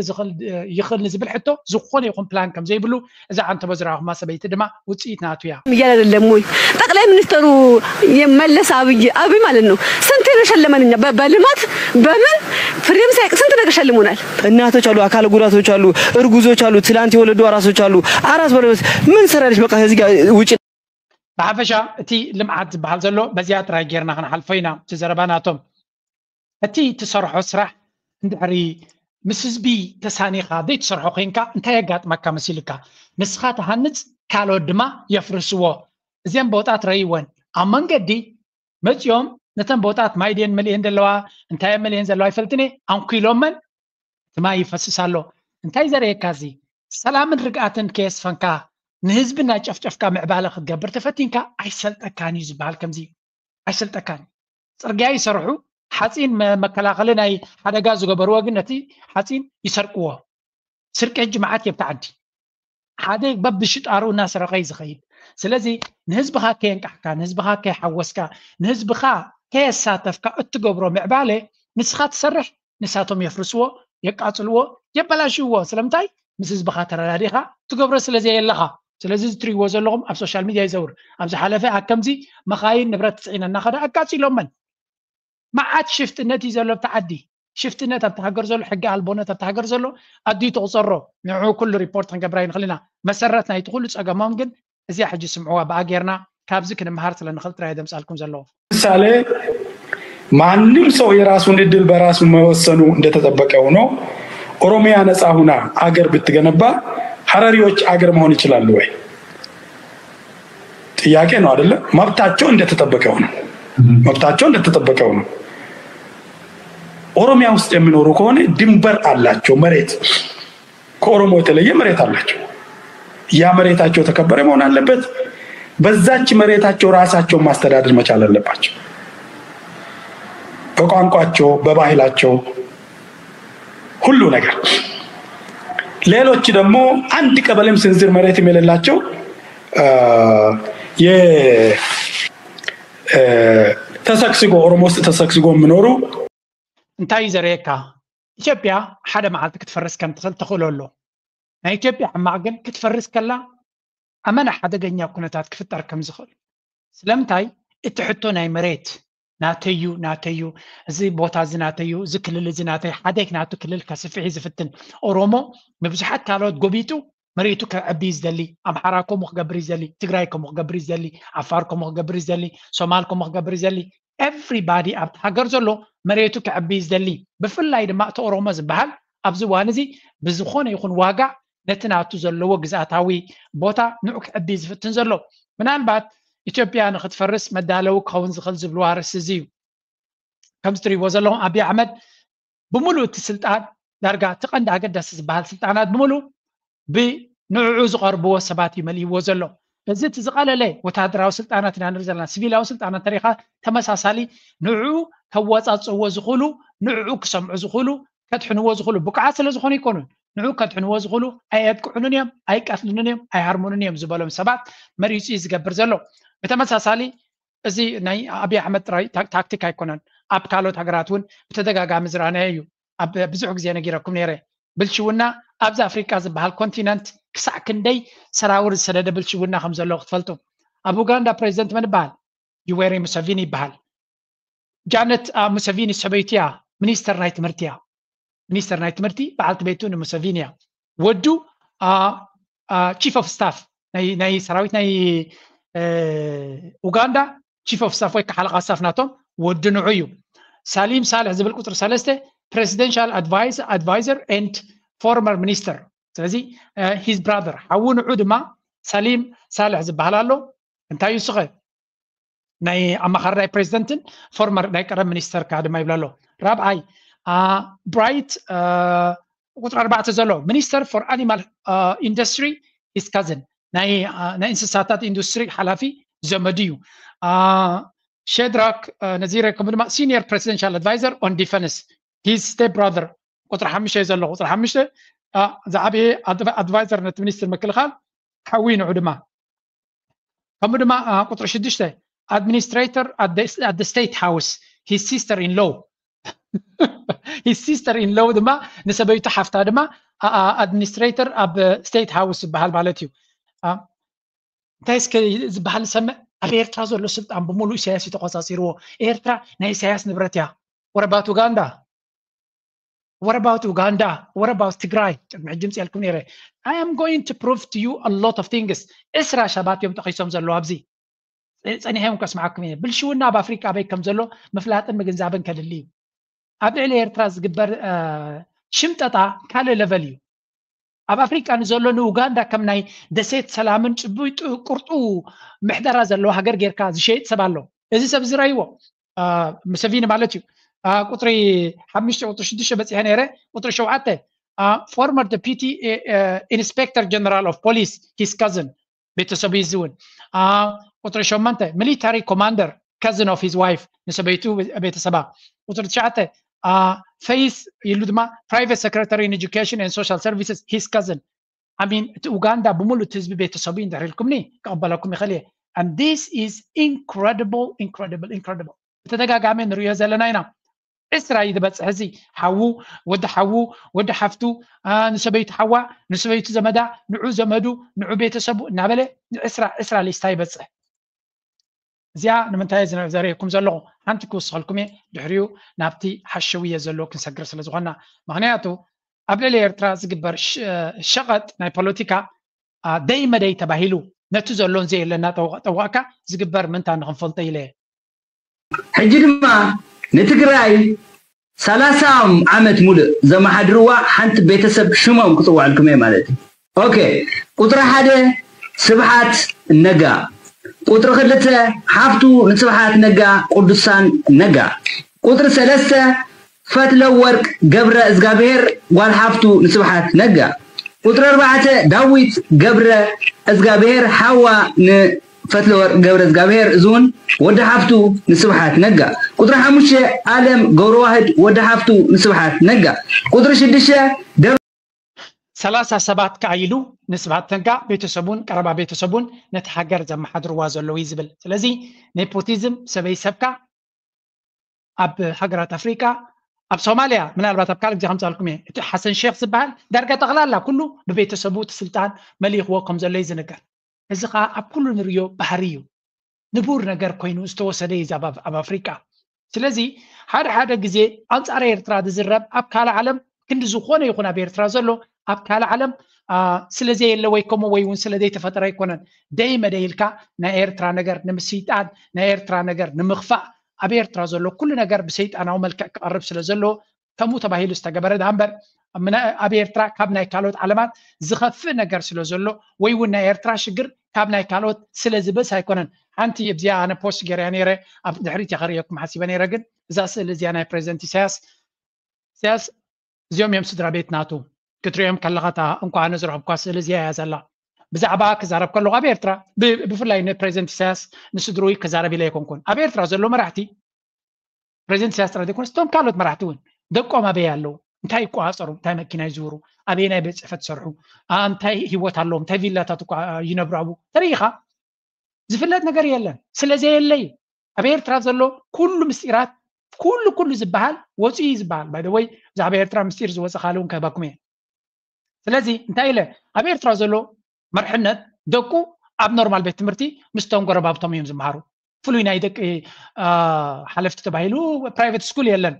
ይኽእል ንዝብል ሕቶ ዝኾነ ይኹን ፕላን ከም ዘይብሉ እዛ ዓንተቦ ዝረኣኹማ ሰበይቲ ድማ ውፅኢት ናቱ እያ። እያለ አይደለም ወይ ጠቅላይ ሚኒስተሩ የመለስ አብይ አብይ ማለት ነው። ስንት ነው ሸለመንኛ በልማት በምን ፍሬም ሳይቅ ስንት ነገር ሸልሞናል። እናቶች አሉ፣ አካል ጉዳቶች አሉ፣ እርጉዞች አሉ፣ ትላንት የወለዱ አራሶች አሉ። አራስ በለበት ምን ሰራለች? በቃ ከዚህ ጋር ውጭ ብሓፈሻ እቲ ልምዓት ዝበሃል ዘሎ በዚኣ ጥራይ ጌርና ክንሓልፎ ኢና። እቲ ዘረባ ናቶም እቲ ትሰርሖ ስራሕ እንድሕሪ ምስ ህዝቢ ተሳኒኻ ዘይትሰርሖ ኮይንካ እንታይ የጋጥመካ መሲልካ? ንስኻ ትሃንፅ ካልኦት ድማ የፍርስዎ። እዚም ቦጣት ረይወን ኣብ መንገዲ መፂኦም ነተን ቦጣት ማይ ድየን መሊኤን ዘለዋ እንታይ መሊኤን ዘለዋ ይፈልጥን እየ ኣንኪሎመን እቲ ማይ ይፈስስ ኣሎ። እንታይ ዘርእየካ እዚ ሰላምን ርግኣትን ከየስፈንካ ንህዝቢ እናጨፍጨፍካ ምዕባለ ክትገብር ተፈቲንካ ኣይሰልጠካን እዩ ዝበሃል ከምዚ ኣይሰልጠካን እዩ። ፅርግያ ይሰርሑ ሓፂን መከላኸሊ ናይ ሓደጋ ዝገበርዎ ግን ነቲ ሓፂን ይሰርቅዎ። ስርቂ ሕጂ መዓት የብቲ ዓዲ ሓደ በብሽጣሩ እናሰረቀ እዩ ዝኸይድ። ስለዚ ንህዝብኻ ከየንቃሕካ ንህዝብኻ ከየሓወስካ ንህዝብኻ ከየሳተፍካ እትገብሮ ምዕባለ ንስኻ ትሰርሕ ንሳቶም የፍርስዎ የቃፅልዎ የበላሽዎ። ስለምንታይ ምስ ህዝብኻ ተረዳዲኻ ትገብሮ ስለዘየለኻ። ስለዚ እዚ ትሪእዎ ዘለኹም ኣብ ሶሻል ሚድያ ይዘውር ኣብ ዝሓለፈ ኣብ ከምዚ መኻይን ንብረት ፅዒነና ከዳ ኣቃፂሎመን። መዓት ሽፍትነት እዩ ዘሎ ኣብቲ ዓዲ። ሽፍትነት ኣብቲ ሃገር ዘሎ ሕጊ ኣልቦነት ኣብቲ ሃገር ዘሎ ኣድዩ ትቑፀሮ። ንዑ ኩሉ ሪፖርት ክንገብራ ይንኽእል ኢና። መሰረት ናይቲ ኩሉ ፀገሞም ግን እዚኣ ሕጂ ስምዕዋ ብኣ ጌርና ካብዚ ክንምሃር ስለ ንኽእል ጥራይ ደምፃልኩም ዘለዎ። ምሳሌ ማንም ሰው የራሱን እድል በራሱ መወሰኑ እንደተጠበቀ ሆኖ ኦሮሚያ ነፃ ሁና አገር ብትገነባ ሀረሪዎች አገር መሆን ይችላሉ ወይ? ጥያቄ ነው አይደለ? መብታቸው እንደተጠበቀው ነው። መብታቸው እንደተጠበቀው ነው። ኦሮሚያ ውስጥ የሚኖሩ ከሆነ ድንበር አላቸው። መሬት ከኦሮሞ የተለየ መሬት አላቸው። ያ መሬታቸው የተከበረ መሆን አለበት። በዛች መሬታቸው ራሳቸውን ማስተዳደር መቻል አለባቸው። በቋንቋቸው፣ በባህላቸው ሁሉ ነገር። ሌሎች ደግሞ አንድ ቀበሌም ስንዝር መሬትም የሌላቸው ተሰግስጎ ኦሮሞ ውስጥ ተሰግስጎ የሚኖሩ እንታይ እዩ ዘርእየካ? ኢትዮጵያ ሓደ መዓልቲ ክትፈርስ ከም ትኽእል ተኽእሎ ኣሎ። ናይ ኢትዮጵያ ሕማቕ ግን ክትፈርስ ከላ ኣመና ሓደገኛ ኩነታት ክፍጠር ከም ዝኽእል። ስለምንታይ እቲ ሕቶ ናይ መሬት ናተዩ ናተዩ እዚ ቦታ እዚ ናተዩ እዚ ክልል እዚ ናተይ ሓደ ናቱ ክልል ከስፍሕ እዩ ዝፍትን። ኦሮሞ ንብዙሓት ካልኦት ጎቢጡ መሬቱ ከዕቢ እዩ ዝደሊ። ኣምሓራ ከምኡ ክገብር እዩ ዝደሊ፣ ትግራይ ከምኡ ክገብር እዩ ዝደሊ፣ ዓፋር ከምኡ ክገብር እዩ ዝደሊ፣ ሶማል ከምኡ ክገብር እዩ ዝደሊ። ኤቭሪባዲ ኣብቲ ሃገር ዘሎ መሬቱ ከዕቢ እዩ ዝደሊ። ብፍላይ ድማ እቲ ኦሮሞ ዝበሃል ኣብዚ እዋን እዚ ብዝኾነ ይኹን ዋጋ ነቲ ናቱ ዘለዎ ግዝኣታዊ ቦታ ንዑ ከዕቢ እዩ ዝፍትን ዘሎ። ምናልባት ኢትዮጵያ ንክትፈርስ መዳለዊ ክኸውን ዝኽእል ዝብልዋ ኣርእስቲ እዚ እዩ። ከምዚ ትሪእዎ ዘለኹም ኣቢይ ኣሕመድ ብምሉእ እቲ ስልጣን ዳርጋ እቲ ቀንዲ ኣገዳሲ ዝበሃል ስልጣናት ብምሉእ ብንዕዑ ዝቐርብዎ ሰባት እዩ መሊእዎ ዘሎ። እዚ እቲ ዝቐለለ ወታደራዊ ስልጣናት ኢና ንርኢ ዘለና። ሲቪላዊ ስልጣናት እንተሪኻ ተመሳሳሊ ንዕዑ ከወፃፅእዎ ዝኽእሉ፣ ንዕዑ ክሰምዑ ዝኽእሉ፣ ከድሕንዎ ዝኽእሉ ብቁዓት ስለ ዝኾኑ ኣይኮኑን። ንዕዑ ከድሕንዎ ዝኽእሉ ኣየጥቅዑንን እዮም፣ ኣይቀትልንን እዮም፣ ኣይሃርሙንን እዮም ዝበሎም ሰባት መሪፁ እዩ ዝገብር ዘሎ። ብተመሳሳሊ እዚ ናይ ኣብይ ኣሕመድ ጥራይ ታክቲክ ኣይኮነን። ኣብ ካልኦት ሃገራት እውን ብተደጋጋሚ ዝረኣናዮ እዩ። ኣብ ብዙሕ ግዜ ነጊረኩም ነይረ። ብልሽውና ኣብዚ ኣፍሪቃ ዝበሃል ኮንቲነንት ክሳዕ ክንደይ ሰራውር ዝሰደደ ብልሽውና ከም ዘሎ ክትፈልጡ። ኣብ ኡጋንዳ ፕሬዚደንት መን ይበሃል? ዩዌሪ ሙሰቪኒ ይበሃል። ጃነት ሙሰቪኒ ሰበይቲ እያ፣ ሚኒስተር ናይ ትምህርቲ እያ። ሚኒስተር ናይ ትምህርቲ በዓልቲ ቤቱ ንሙሰቪኒ እያ። ወዱ ቺፍ ኦፍ ስታፍ ናይ ሰራዊት ናይ ኡጋንዳ፣ ቺፍ ኦፍ ስታፍ ወይ ከዓ ሓለቓ ስታፍ ናቶም ወዱ ንዑ እዩ። ሳሊም ሳልሕ ዝብል ቁፅሪ ሰለስተ፣ ፕሬዚደንሻል ኣድቫይዘር ኤንድ ፎርመር ሚኒስተር። ስለዚ ሂዝ ብራዘር ሓዉ ንዑ ድማ ሳሊም ሳልሕ ዝበሃል ኣሎ። እንታይ እዩ ስኸ ናይ ኣማኻሪ ናይ ፕሬዚደንትን ፎርመር ናይ ቀደም ሚኒስተር ካ ድማ ይብላ ኣሎ። ራብዓይ ብራይት ቁፅሪ ኣርባዕተ ዘሎ ሚኒስተር ፎር ኣኒማል ኢንዱስትሪ ሂዝ ካዝን ናይ እንስሳታት ኢንዱስትሪ ሓላፊ ዘመዱ እዩ። ሸድራክ ነዚረ ከምኡ ድማ ሲኒየር ፕሬዚደንሻል ኣድቫይዘር ኦን ዲፈንስ ሂዝ ስቴፕ ብራዘር ቁፅሪ ሓሙሽተ ዘሎ ቁፅሪ ሓሙሽተ ዝዓበየ ኣድቫይዘር ነቲ ሚኒስትር ምክልኻል ሓዊ ንዑ ድማ ከምኡ ድማ ቁፅሪ ሽዱሽተ administrator at the state house his sister in law his sister in law ድማ ንሰበይቱ ሓፍታ ድማ ኣድሚኒስትሬተር ኣብ ስቴት ሃውስ ዝበሃል ማለት እዩ። እንታይ እስከ ዝበሃል ሰምዕ ኣብ ኤርትራ ዘሎ ስልጣን ብምሉእ ኢሳያስ እዩ ተቆፃፂርዎ። ኤርትራ ናይ ኢሳያስ ንብረት እያ። What about Uganda? What about Uganda? What about ትግራይ? ቅድሚ ሕጂ ምፅኤልኩም ነይረ። I am going to prove to you a lot of things. ዕስራ ሰባት እዮም ጠቂሶም ዘለዉ ኣብዚ። ፀኒሐ እውን ከስምዓኩም እየ። ብልሽውና ኣብ ኣፍሪቃ ኣበይ ከም ዘሎ ምፍላጥን ምግንዛብን ከድሊ እዩ። ኣብ ልዕሊ ኤርትራ ዝግበር ሽምጠጣ ካልእ ለቨል እዩ። ኣብ ኣፍሪቃ ንዘሎ ንኡጋንዳ ከም ናይ ደሴት ሰላምን ጭቡጥ ቅርጡ ምሕደራ ዘለዎ ሃገር ጌርካ ዝሸይጥ ሰብ ኣሎ። እዚ ሰብ እዚ ረይዎ ሙሰቪኒ ማለት እዩ። ቁፅሪ ሓሙሽተ ቁፅሪ ሽዱሽተ በፂሐ ነይረ። ቁፅሪ ሸውዓተ former deputy inspector general of police his cousin ቤተሰቡ እዩ እውን። ቁፅሪ ሸሞንተ military commander cousin of his wife ንሰበይቱ ቤተሰባ። ቁፅሪ ትሽዓተ ፈይስ ኢሉ ድማ private secretary in education and social services his cousin። I mean እቲ ኡጋንዳ ብምሉእ እቲ ህዝቢ ቤተሰቡ እዩ እንድሕር ኢልኩምኒ ክቕበለኩም ይኽእል እየ። And this is incredible, incredible, incredible. ብተደጋጋሚ ንሪኦ ዘለና ኢና። ዕስራ እዩ ዝበፅሕ እዚ ሓዉ ወዲ ሓዉ ወዲ ሓፍቱ ንሰበይቱ ሓዋ ንሰበይቱ ዘመዳ ንዑ ዘመዱ ንዑ ቤተሰቡ እናበለ ዕስራ ዕስራ ሊስታ ይበፅሕ። እዚኣ ንምንታይ ዘርእየኩም ዘለኹ ሓንቲ ክውስኸልኩም እየ። ድሕሪኡ ናብቲ ሓሸውየ ዘሎ ክንሰግር ስለ ዝኾንና። ምኽንያቱ ኣብ ልዕሊ ኤርትራ ዝግበር ሸቐጥ ናይ ፖለቲካ ደይ መደይ ተባሂሉ ነቲ ዘሎን ዘየለና ጠዋእካ ዝግበር ምንታ ንክንፈልጦ ኢለ እየ። ሕጂ ድማ ንትግራይ ሰላሳ ዓመት ሙሉእ ዘመሓድርዋ ሓንቲ ቤተሰብ ሽሞም ክፅውዐልኩም እየ ማለት እዩ። ኦኬ፣ ቁፅሪ ሓደ ስብሓት ነጋ፣ ቁፅሪ ክልተ ሓፍቱ ንስብሓት ነጋ ቅዱሳን ነጋ፣ ቁፅሪ ሰለስተ ፈትለ ወርቅ ገብረ እዝጋብሔር ጓል ሓፍቱ ንስብሓት ነጋ፣ ቁፅሪ ኣርባዕተ ዳዊት ገብረ እዝጋብሔር ሓዋ ን ፈትለወርቅ ገብረ እግዚኣብሔር እዚ እውን ወዲ ሓፍቱ ንስብሓት ነጋ። ቁፅሪ ሓሙሽተ ኣለም ገብረዋህድ ወዲ ሓፍቱ ንስብሓት ነጋ። ቁፅሪ ሽዱሽተ ደብ ሰላሳ ሰባት ከኣ ኢሉ ንስብሓት ነጋ ቤተሰቡን ቀረባ ቤተሰቡን ነቲ ሃገር ዘመሓድርዋ ዘለዉ እዩ ዝብል። ስለዚ ኔፖቲዝም ሰበይ ሰብካ ኣብ ሃገራት ኣፍሪቃ ኣብ ሶማልያ ምናልባት ኣብ ካልእ ግዜ ከምፃልኩም እየ እቲ ሓሰን ሼክ ዝበሃል ዳርጋ ጠቕላላ ኩሉ ብቤተሰቡ እቲ ስልጣን መሊኽዎ ከም ዘሎ እዩ ዝንገር። እዚ ከዓ ኣብ ኩሉ ንሪዮ ባህሪ እዩ። ንቡር ነገር ኮይኑ ዝተወሰደ እዩ ኣብ ኣፍሪቃ። ስለዚ ሓደ ሓደ ግዜ ኣንፃር ኤርትራ ዝዝረብ ኣብ ካልእ ዓለም ክንዲ ዝኾነ ይኹን ኣብ ኤርትራ ዘሎ ኣብ ካልእ ዓለም ስለዘየለ ወይ ከምኡ ወይ እውን ስለዘይተፈጠረ ኣይኮነን። ደይ መደይ ኢልካ ናይ ኤርትራ ነገር ንምስይጣን ናይ ኤርትራ ነገር ንምኽፋእ ኣብ ኤርትራ ዘሎ ኩሉ ነገር ብሰይጣናዊ መልክዕ ክቐርብ ስለ ዘሎ ከምኡ ተባሂሉ ዝተገበረ ዳ እምበር ኣብ ኤርትራ ካብ ናይ ካልኦት ዓለማት ዝኸፍእ ነገር ስለ ዘሎ ወይ እውን ናይ ኤርትራ ሽግር ካብ ናይ ካልኦት ስለ ዝበስ ኣይኮነን። ሓንቲ ኣብዚኣ ኣነ ፖስት ገይረያ ነይረ፣ ኣብ ድሕሪት እየ ከርእየኩም ሓሲበ ነይረ። ግን እዛ ስእሊ እዚኣ ናይ ፕሬዚደንት ኢሳያስ፣ ኢሳያስ እዚኦም እዮም ስድራ ቤት ናቱ ክትሪኦም ከለኻ፣ እታ እንኳ ኣነ ዝረኸብኳ ስእሊ እዚኣ እያ ዘላ። ብዛዕባ ክዛረብ ከለኹ ኣብ ኤርትራ ብ- ብፍላይ ንፕሬዚደንት ኢሳያስ ንስድርኡ ክዛረብ ኢለ ኣይኮንኩን። ኣብ ኤርትራ ዘሎ መራሕቲ፣ ፕሬዚደንት ኢሳያስ ጥራይ ዘይኮነስ እቶም ካልኦት መራሕቲ እውን ደቆም ኣበይ ኣለዉ፣ እንታይ ይቆፃፀሩ፣ እንታይ መኪና ይዝውሩ፣ ኣበየናይ ቤት ፅሕፈት ይሰርሑ፣ ኣ፣ እንታይ ህይወት ኣለዎም፣ እንታይ ቪላታት እኳ ይነብሩ ኣብኡ ተሪኢኻ ዝፍለጥ ነገር የለን። ስለ ዘየለ እዩ። ኣብ ኤርትራ ዘሎ ኩሉ ምስጢራት፣ ኩሉ ኩሉ ዝበሃል ወፂኡ እዩ ዝበሃል። ባይ ወይ ብዛዕባ ኤርትራ ምስጢር ዝወፀ ካልእ እውን ክህበኩም እየ። ስለዚ እንታይ ኢለ፣ ኣብ ኤርትራ ዘሎ መርሕነት ደቁ ኣብ ኖርማል ቤት ትምህርቲ ምስቶም ጎረባብቶም እዮም ዝመሃሩ። ፍሉይ ናይ ደቂ አ፣ ሓለፍቲ ተባሂሉ ፕራይቬት ስኩል የለን።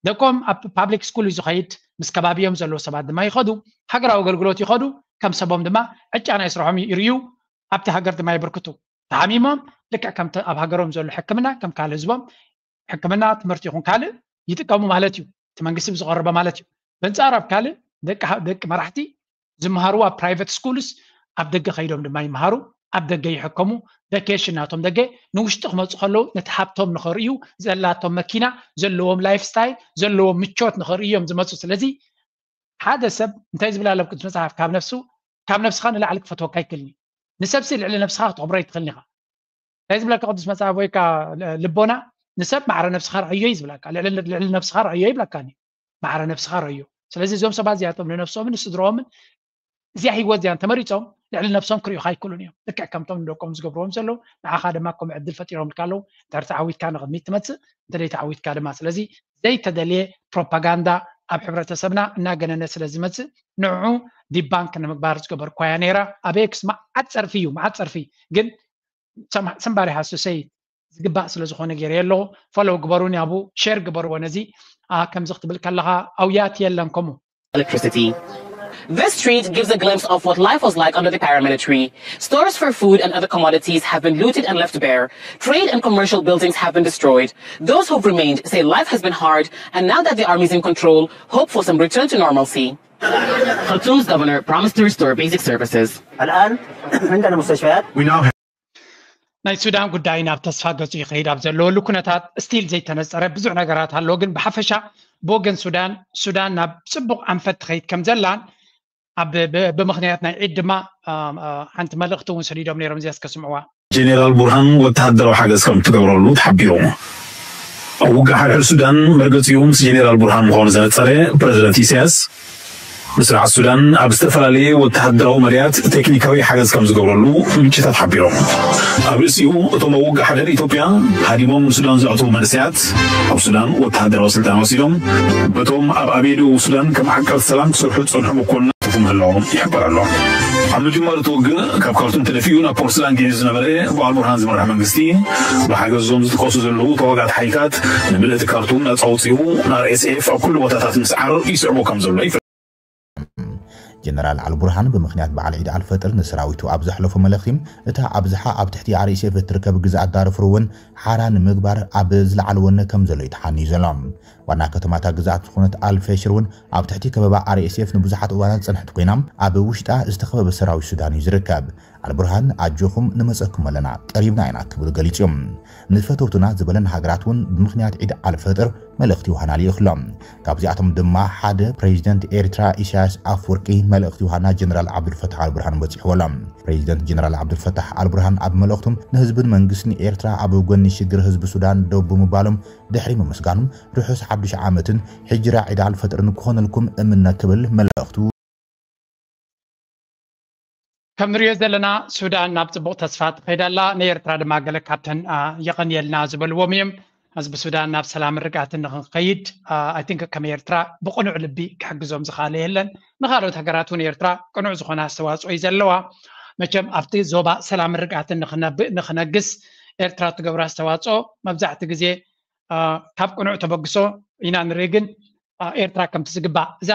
ደቆም ኣብ ፓብሊክ ስኩል እዩ ዝኸይድ። ምስ ከባቢኦም ዘለዉ ሰባት ድማ ይኸዱ፣ ሃገራዊ ኣገልግሎት ይኸዱ። ከም ሰቦም ድማ ዕጫ ናይ ስርሖም ይርእዩ። ኣብቲ ሃገር ድማ የበርክቱ። ተሓሚሞም ልክዕ ከምቲ ኣብ ሃገሮም ዘሎ ሕክምና ከም ካልእ ህዝቦም ሕክምና፣ ትምህርቲ ይኹን ካልእ ይጥቀሙ ማለት እዩ። እቲ መንግስቲ ብዝቐረበ ማለት እዩ። በንጻር ኣብ ካልእ ደቂ ሃ- ደቂ መራሕቲ ዝመሃሩ ኣብ ፕራይቨት ስኩልስ ኣብ ደገ ከይዶም ድማ ይመሃሩ፣ ኣብ ደገ ይሕከሙ። ቨኬሽን ናቶም ደገ ንውሽጢ ክመፁ ከለዉ ነቲ ሃብቶም ንኸርእዩ፣ ዘላቶም መኪና፣ ዘለዎም ላይፍ ስታይል፣ ዘለዎም ምቾት ንኸርእዩ እዮም ዝመፁ። ስለዚ ሓደ ሰብ እንታይ ዝብል ኣሎ ኣብ ቅዱስ መጽሓፍ፣ ካብ ነፍሱ ካብ ነፍስኻ ንላዕሊ ክፈትወካ ኣይክእልን እዩ። ንሰብሲ ልዕሊ ነፍስኻ ክተኽብሮ ኣይትኽእልን ኢኻ። እንታይ ዝብለካ ቅዱስ መጽሓፍ ወይ ከዓ ልቦና፣ ንሰብ ማዕረ ነፍስኻ ርኣዮ እዩ ዝብለካ። ልዕሊ ልዕሊ ነፍስኻ ርኣዮ ይብለካኒ። ማዕረ ነፍስኻ ርኣዮ። ስለዚ እዞም ሰባት እዚኣቶም ንነፍሶምን ንስድሮኦምን እዚኣ ህይወት እዚኣ እንተመሪጾም ልዕሊ ነፍሶም ክርእዩኻ ኣይክእሉን እዮም። ልክዕ ከምቶም ንደቆም ዝገብርዎም ዘለዉ ንዓኻ ድማ ከምኡ ዕድል ፈጢሮምልካ ኣለዉ። እንድሕር ተዓዊትካ ንቕድሚት ትመጽእ፣ እንተደይ ተዓዊትካ ድማ። ስለዚ ዘይተደልየ ፕሮፓጋንዳ ኣብ ሕብረተሰብና እናገነነ ስለ ዝመጽእ ንዑ ዲባንክ ንምግባር ዝገበርኳያ ነይራ። ኣብ ኤክስ መዓት ጸርፊ እዩ፣ መዓት ጸርፊ ግን ሰም- somebody has to say ዝግባእ ስለ ዝኾነ ገይረ ኣለኹ። ፎሎው ግበሩኒ፣ ኣብኡ ሼር ግበርዎ። ነዚ ኣ፣ ከምዚ ክትብል ከለኻ ኣውያት የለን ከምኡ electricity. This street gives a glimpse of what life was like under the paramilitary. Stores for food and other commodities have been looted and left bare. Trade and commercial buildings have been destroyed. Those who've remained say life has been hard, and now that the army is in control, hope for some return to normalcy. Khartoum's governor promised to restore basic services. الآن عندنا مستشفيات We now have ናይ ሱዳን ጉዳይ ናብ ተስፋ ገጹ ይኸይድ ኣብ ዘለወሉ ኩነታት ስቲል ዘይተነጸረ ብዙሕ ነገራት ኣሎ። ግን ብሓፈሻ ብወገን ሱዳን ሱዳን ናብ ጽቡቕ ኣንፈት ትኸይድ ከም ዘላን ኣብ ብ- ብምኽንያት ናይ ዒድ ድማ ኣ፣ ኣ፣ ሓንቲ መልእኽቲ እውን ሰዲዶም ነይሮም። እዚኣ እስከ ስምዕዋ። ጄኔራል ቡርሃን ወተሃደራዊ ሓገዝ ከም እትገብረሉ ተሓቢሩ። ኣብ ውግእ ሓድሕድ ሱዳን መርገጺኡ ምስ ጄኔራል ቡርሃን ምዃኑ ዘነጸረ ፕረዚደንት ኢሳያስ፣ ንስርዓት ሱዳን ኣብ ዝተፈላለየ ወተሃደራዊ መዳያት ቴክኒካዊ ሓገዝ ከም ዝገብረሉ ምንጭታት ሓቢሮም። ኣብ ርእሲኡ እቶም ኣብ ውግእ ሓድሕድ ኢትዮጵያ ሃዲሞም ንሱዳን ዘእተዉ መንእሰያት ኣብ ሱዳን ወተሃደራዊ ስልጠና ወሲዶም በቶም ኣብ ኣበይ ደቡብ ሱዳን ከም ዓቀብቲ ሰላም ክሰርሑ ዝጸንሑ መኮንናት ምህላዎም ይሕበር ኣሎ። ኣብ ምጅማር እቲ ውግእ ካብ ካርቱም ተደፊኡ ናብ ፖርት ሱዳን ገይሩ ዝነበረ ብኣልቡርሃን ዝምራሕ መንግስቲ ብሓገዝ እዞም ዝጥቀሱ ዘለዉ ተዋጋእቲ ሓይልታት ንምልእቲ ካርቱም ናጻ ኣውጺኡ ንኣር ኤስ ኤፍ ኣብ ኩሉ ቦታታት ምስዓር ይስዕቦ ከም ዘሎ ይፍለጥ። ጀነራል ኣልቡርሃን ብምኽንያት በዓል ዒድ ኣልፈጥር ንሰራዊቱ ኣብ ዘሕለፎ መልእኽቲ፣ እታ ኣብዝሓ ኣብ ትሕቲ ኣር ኤስ ኤፍ እትርከብ ግዝኣት ዳርፉር እውን ሓራ ንምግባር ኣብ ዝለዓለ ወነ ከም ዘሎ እዩ ተሓንዩ ዘሎ። ዋና ከተማ እታ ግዝኣት ዝኾነት ኣልፈሽር እውን ኣብ ትሕቲ ከበባ ኣር ኤስ ኤፍ ንብዙሓት እዋናት ዝጸንሐት ኮይና፣ ኣብ ውሽጣ ዝተኸበበ ሰራዊት ሱዳን እዩ ዝርከብ። ኣልቡርሃን ኣጆኹም ንመጸኩም ኣለና፣ ቀሪብና ኢና ክብሉ ገሊጹ እዮም። ንፈተውትና ዝበለን ሃገራት እውን ብምኽንያት ዒድ ኣልፈጥር መልእኽቲ ዮሃና ልኢኽሎም። ካብዚኣቶም ድማ ሓደ ፕሬዚደንት ኤርትራ ኢሳያስ ኣፍወርቂ መልእኽቲ ዮሃና ጀነራል ዓብዱልፈታሕ ኣልቡርሃን በጺሕዎ ኣሎ። ፕሬዚደንት ጀነራል ዓብዱልፈታሕ ኣልቡርሃን ኣብ መልእኽቶም ንህዝብን መንግስትን ኤርትራ ኣብ ጎኒ ሽግር ህዝቢ ሱዳን ደው ብምባሎም ድሕሪ ምምስጋኖም ርሑስ ሓዱሽ ዓመትን ሕጅራ ዒድ ኣልፈጥርን ክኾነልኩም እምነ ክብል መልእኽቱ ከም ንሪኦ ዘለና ሱዳን ናብ ፅቡቕ ተስፋ ትኸይድ ኣላ። ንኤርትራ ድማ ገለ ካብተን ኣ፣ የቐንየልና ዝበልዎም እዮም። ህዝቢ ሱዳን ናብ ሰላምን ርግኣትን ንክንከይድ ኣይ ቲንክ ከም ኤርትራ ብቕኑዕ ልቢ ክሕግዞም ዝኸኣለ የለን። ንካልኦት ሃገራት እውን ኤርትራ ቅኑዕ ዝኾነ ኣስተዋፅኦ እዩ ዘለዋ። መቸም ኣብቲ ዞባ ሰላምን ርግኣትን ንክነብእ ንክነግስ ኤርትራ ትገብሮ ኣስተዋፅኦ መብዛሕቲ ግዜ ኣ፣ ካብ ቅኑዕ ተበግሶ ኢና ንርኢ። ግን ኣ፣ ኤርትራ ከምቲ ዝግባእ እዛ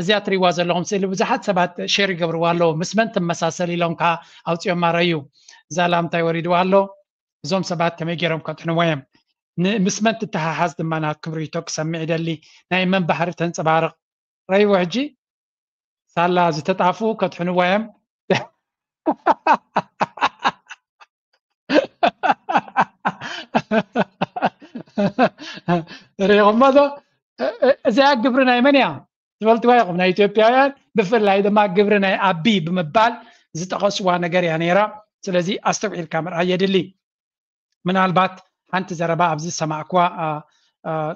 እዚኣ ትሪእዋ ዘለኹም ስእሊ ብዙሓት ሰባት ሼር ይገብርዋ ኣለዉ። ምስ መን ትመሳሰል ኢሎም ከዓ ኣውፂኦማ ረዩ። እዛ ላምታይ ወሪድዋ ኣሎ። እዞም ሰባት ከመይ ገይሮም ከጥሕንዎ እዮም? ን- ምስ መን ትተሓሓዝ ድማ ናብ ክብሪቶ ክሰምዕ ይደሊ። ናይ መን ባህሪ ተንፀባርቕ? ረይዎ ሕጂ ሳላ ዝተጣፍኡ ከጥሕንዎ እዮም። ርኢኹሞ ዶ? እዚኣ ግብሪ ናይ መን እያ? ትፈልጥዋ ኢኹም፣ ናይ ኢትዮጵያውያን፣ ብፍላይ ድማ ግብሪ ናይ ኣቢ ብምባል ዝጠቐስዋ ነገር እያ ነይራ። ስለዚ ኣስተውዒልካ ምርኣይ የድሊ። ምናልባት ሓንቲ ዘረባ ኣብዚ ዝሰማዕኩዋ